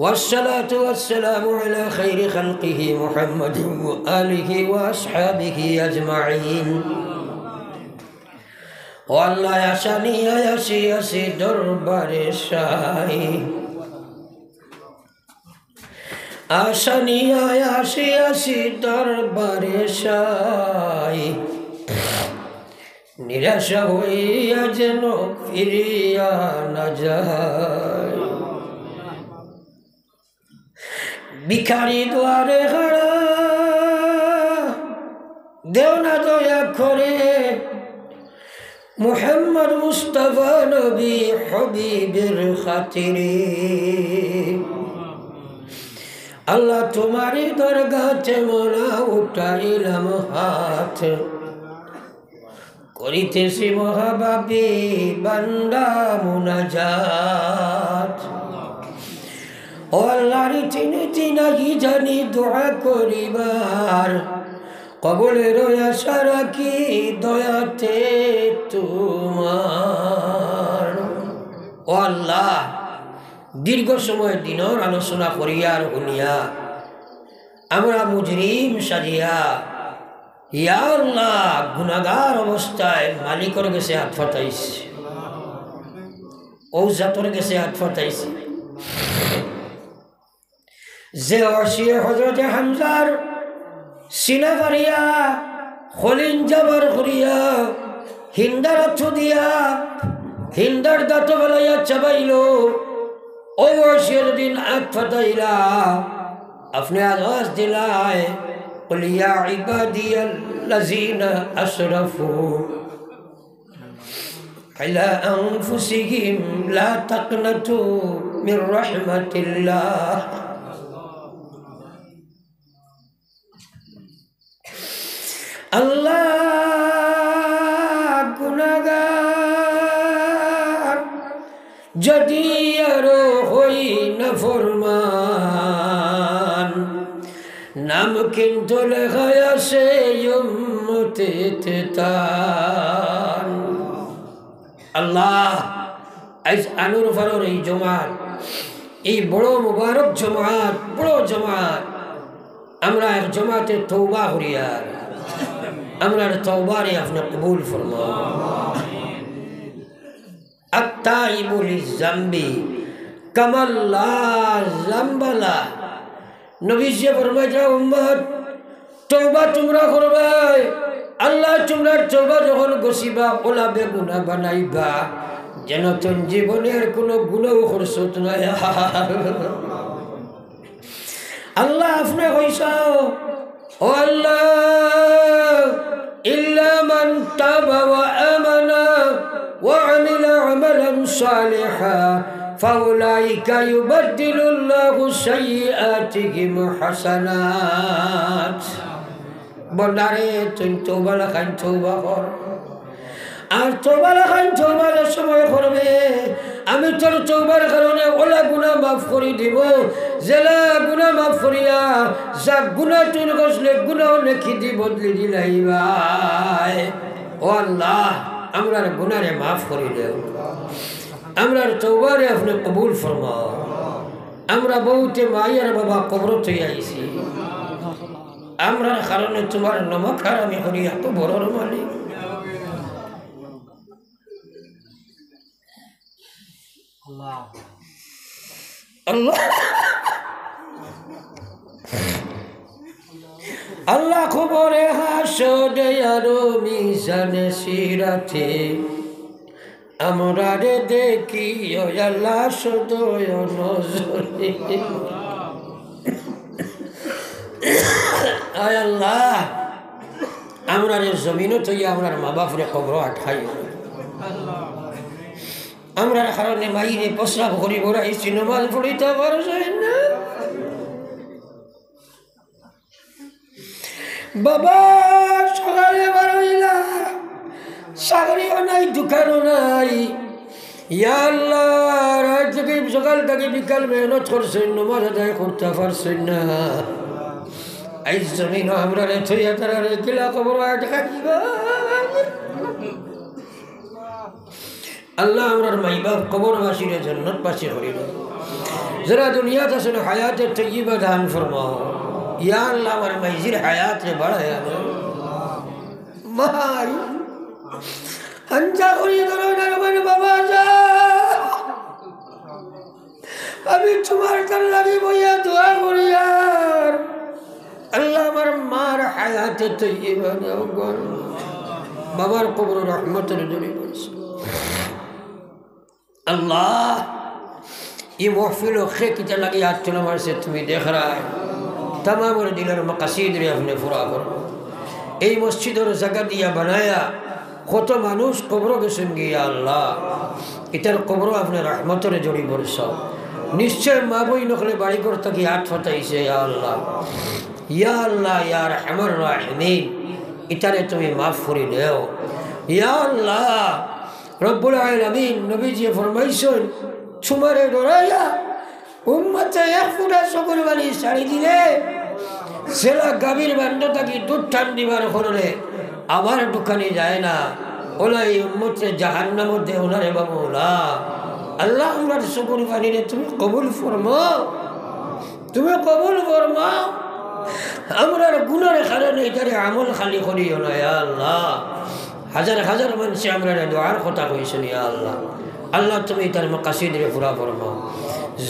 والصلاة والسلام على خير خلقه محمد وآله وأصحابه أجمعين. ও আল্লাহ, আশা নিয়া আসি আসি দরবারে শাহী। আশা নিয়া আসি আসি দরবারে শাহী। নিরাশা হইয়া যেন ফিরিয়া না যাই। ভিখারি দুয়ারে খাড়া, দেও না দয়া করে, মুহাম্মদ মুস্তাফা নবী হাবিবের খাতিরে। আল্লাহ, তোমারই দরগাতে মোরা উঠাইলাম হাত, করিতেছি মহাপাপী বান্দা মুনাজাত। ও আল্লাহ, রীতিনীতি নাহি জানি দোয়া করিবার, কবুলের আশা রাখি দয়াতে তোমার। ও আল্লাহ, দীর্ঘ সময় দিনর আলোচনা করিয়া আর হুনিয়া আমরা মুজরিম সাজিয়া, ইয়া আল্লাহ, গুনাহগার অবস্থায় মালিকর গেছে আত পাতাইছি, অউ জাতর গেছে আত পাতাইছি। যে ওয়াহশিয়ে হযরতে হামজার সিনা ফাড়িয়া, খলিঞ্জা বার করিয়া, হিন্দার আত দিয়া, হিন্দার দাঁত ফালাইয়া চাবাইলো, অউ ওয়াহশিয়ে যেদিন আত পাতাইলা, আপনে আওয়াজ দিলায়, قل يا عبادي الذين أسرفوا على أنفسهم لا تقنطوا من رحمة الله. আল্লাহ, গুনাহগার যদি আরো হই নাফরমান, নাম কিন্তু লেখা আছে উম্মতে তান। আল্লাহ, আইজ আনোর ফারোর এই জমাত, এই বড় মুবারক জমাত, বড় জমাত, আমরা এক জমাতে তওবা করিয়ার, আমরার তওবারে আপনে কবুল ফরমাও। আত্তাইবু লিজ্জাম্বি কামান লা জাম্বা লাহ। নবীজিয়ে ফরমাইরা, উম্মত, তওবা তুমরা করবায়, আল্লাহ তুমরার তওবা যখন গছিবা, অলা বেগুনা বানাইবা, যেন তুন জীবনে আর কুনু গুনাও করছত না। আল্লাহ, আপনে কইছইন, ও আল্লাহ, ইল্লা মান তাবা ওয়া আমানা ওয়া আমিলা আমালান সালিহা فأولئك يبدل الله سيئاتهم حسنات। বন্দারে, তুই তওবা লাখান তওবা কর। আর তওবা লাখান তওবা যে সময় করবে, আমি তোর তওবার কারণে অলা গুনা মাফ করি দিমু, যেলা গুনা মাফ করিয়া যা গুনা তুই করছলে গুনা নেকি দি বদলি দিলাইবায়। ও আল্লাহ, আমরার গুনারে মাফ করি দেও, আমরার তওবারে আপনে কবুল ফরমাও। আমরা বউতে মাই আর বাবা কবরো থইয়া আইছি, আমরার কারণে তুমার নমক হারামি করিয়া কবরর মালিক। আল্লাহ। আল্লাহ, কবরে হাশরে আরো মিজানে সিরাতে আমরারে দেখিও আল্লাহ সদয় নজরে। আয় আল্লাহ, আমরারে জমিনো থইয়া আমরার মা বাপরে কবরো আটকাইও। আমরার কারণে মাইরে প্রস্রাব করি বেড়াইছি, নমাজ পড়িতা পারছইন না। বাবা সকালে বারইলা, চাকরিও নাই, দোকানও নাই। ইয়া আল্লাহ, রাইত থাকি, সকাল থাকি বিকাল মেহনত করছইন, নমাজ আদায় করতা পারছইন না। আইজ জমিনো আমরারে থইয়া তারারে কিলা কবরো আটকাইবা। আল্লাহ, আমরার মাই বাপ কবরবাসীরে জন্নতবাসী করি দেও। যেরা দুনিয়াত আছইন, হায়াতে তৈয়বা দান ফরমাও। ইয়া আল্লাহ, আমার মাইজির হায়াতরে বাড়াইয়া দেও। মাই, হাঞ্জা করি ধরো না রে বাবা, যা। আমি তুমার তার লাগি বইয়া দোয়া করি আর আল্লাহ, আমার মার হায়াতে তৈয়বা দাও গো। বাবার কবরো রহমতর ঝড়ি বরসাও। আল্লাহ, ই মহফিলো কে কিতা লাগি আত তুলা মারছে তুমি দেখরায়। তামামর দিলর মাকাসিদরে আপনে পুরা করো। এই মসজিদর জাগা দিয়া বানাইয়া কত মানুষ কবরো গেছইন গিয়া আল্লাহ, ইতার কবরো আপনে রহমতর ঝড়ি বরসাও। নিশ্চয় মা বইন অকলে বাড়ি ঘর থাকি আত ফাটাইছে, ইয়া আল্লাহ। ইয়া আল্লাহ, ইয়া আরহামার রাহিমিন, ইতারে তুমি মাফ করি দেও। ইয়া আল্লাহ, রব্বুল আলামিন, নবীজিয়ে ফরমাইছইন, তুমারে ডরাইয়া উম্মতে এক ফুটা চকুর পানি ছাড়ি দিলে, যেলা গাভীর বান্ড থাকি দুধ টান দিবার কারণে আবার ঢুকানি যায় না, অলা ই উম্মতরে জাহান্নামো দেও না রে বা মৌলা। আল্লাহ, আমরার চকুর পানিরে তুমি কবুল ফরমাও, তুমি কবুল ফরমাও। আমরার গুনার কারণে ইতারে আমল খালি করিও না, ইয়া আল্লাহ। হাজার হাজার মানষে আমরারে দোয়ার কথা কইছইন, ইয়া আল্লাহ। আল্লাহ, তুমি তার মাকাসিদরে পুরা ফরমাও।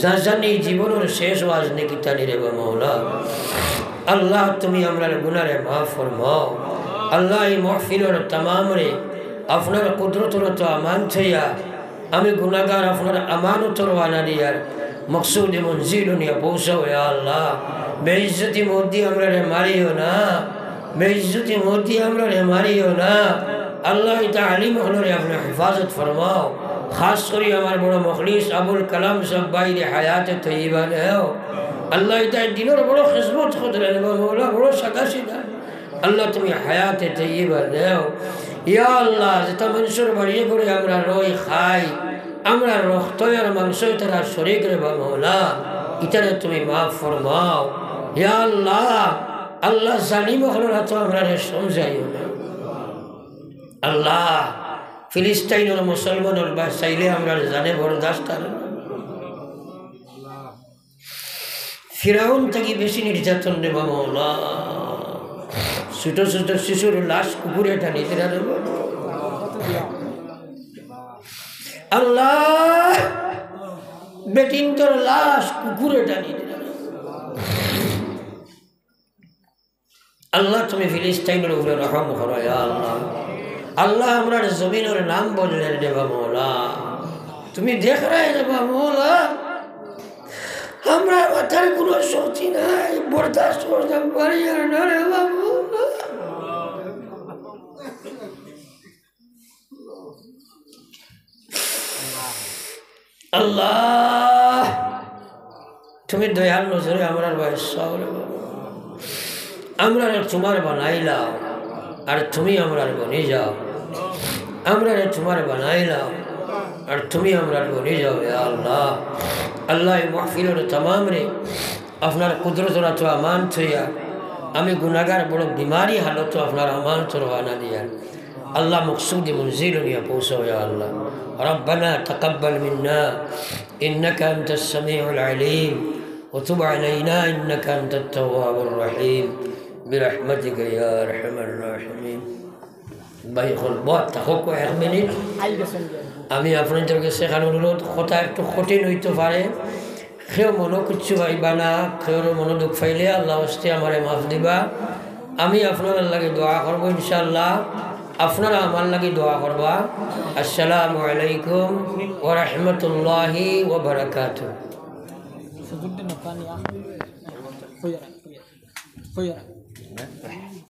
যা জানি জীবনর শেষ ওয়াজ নেকি তানি রে বা মৌলা। আল্লাহ, তুমি আমরার গুনারে মাফ ফরমাও। আল্লাহ, এই মহফিলর তামামরে আপনার কুদরতর তো আমান থইয়া আমি গুনাগার আপনার আমানতর ওয়ানা দিয়ার মকসুদে মঞ্জিল নিয়া পৌঁছাও, ইয়া আল্লাহ। বেইজ্জতি মউত দি আমরারে মারিও না, বেইজ্জতি মউত দি আমরারে মারিও না। আল্লাহ, ইতা আলিম অকলরে আপনে হেফাজত ফরমাও। খাস করি আমার বড় মুখলিস আবুল কালাম সাব ভাইরে হায়াতে তৈয়বা দেও। আল্লাহ, ইতা দিনর বড় খিজমত কররা রে বা মৌলা, বড় সাদাসিধা। আল্লাহ, তুমি হায়াতে তৈয়বা দেও। ইয়া আল্লাহ, যেতা মানষর বাড়িয়ে ঘরে আমরা রই খাই, আমরা রক্ত আর মাংস ইতারা শরিক রে বা মৌলা, ইতারে তুমি মাফ ফরমাও। ইয়া আল্লাহ, আল্লাহ, জালিম অকলর আতো আমরারে সমঝাইও না। আল্লাহ, ফিলিস্তাইনর মুসলমানর বায় চাইলে আমরার জানে বরদাস্ত আর না। ফিরাউন থাকি বেশি নির্যাতন রে বা মৌলা। ছোট ছোট শিশুর লাশ কুকুরে টানি দিরা রে বা মৌলা। আল্লাহ, বেটিন্তর লাশ কুকুরে টানি দিরা। আল্লাহ, তুমি ফিলিস্তাইনর উপরে রহম করো, ইয়া আল্লাহ। আল্লাহ, আমরার জমিনর নাম বদলে রে বা মৌলা। তুমি দেখরায় রে বা মৌলা। আমরার মাথার কুনু শক্তি নাই, বরদাস্ত করতাম পারি আর না রে বা মৌলা। আল্লাহ, তুমি দয়ার নজরে আমরার বায় চাও রে বাবা। আমরারে তুমার বানাইলাও, আর তুমি আমরার বনি যাও। আমরারে তুমার বানাইলাও, আর তুমি আমরার বনি যাও, ইয়া আল্লাহ। আল্লাহ, এই মাহফিলর তামামরে আপনার কুদরতর আতো আমানত থইয়া, আমি গুনাগার বড় বিমারি হালতো আপনার আমানত রওয়ানা দিয়ার। আল্লাহ, মকসুদে মঞ্জিল নিয়া পৌঁছাও, ইয়া আল্লাহ। ربنا تقبل منا إنك أنت السميع العليم وتب علينا إنك أنت التواب الرحيم برحمتك يا أرحم الراحمين. ভাই, অখন বওয়াত থাকউক্কা এক মিনিট। আমি আপনাইনতর গেছে এখান অনুরোধ, কথা একটু কঠিন অইতো পারে, কেউ মনো কিচ্ছু পাইবা না, কেউর মনো দুখ পাইলে আল্লাহ ওয়াস্তে আমারে মাফ দিবা। আমি আপনারার লাগি দোয়া করবো ইনশাআল্লাহ, আপনারা আমার লাগি দোয়া করবা। আসসালামু আলাইকুম ওয়া রাহমাতুল্লাহি ওয়া বারাকাতুহু।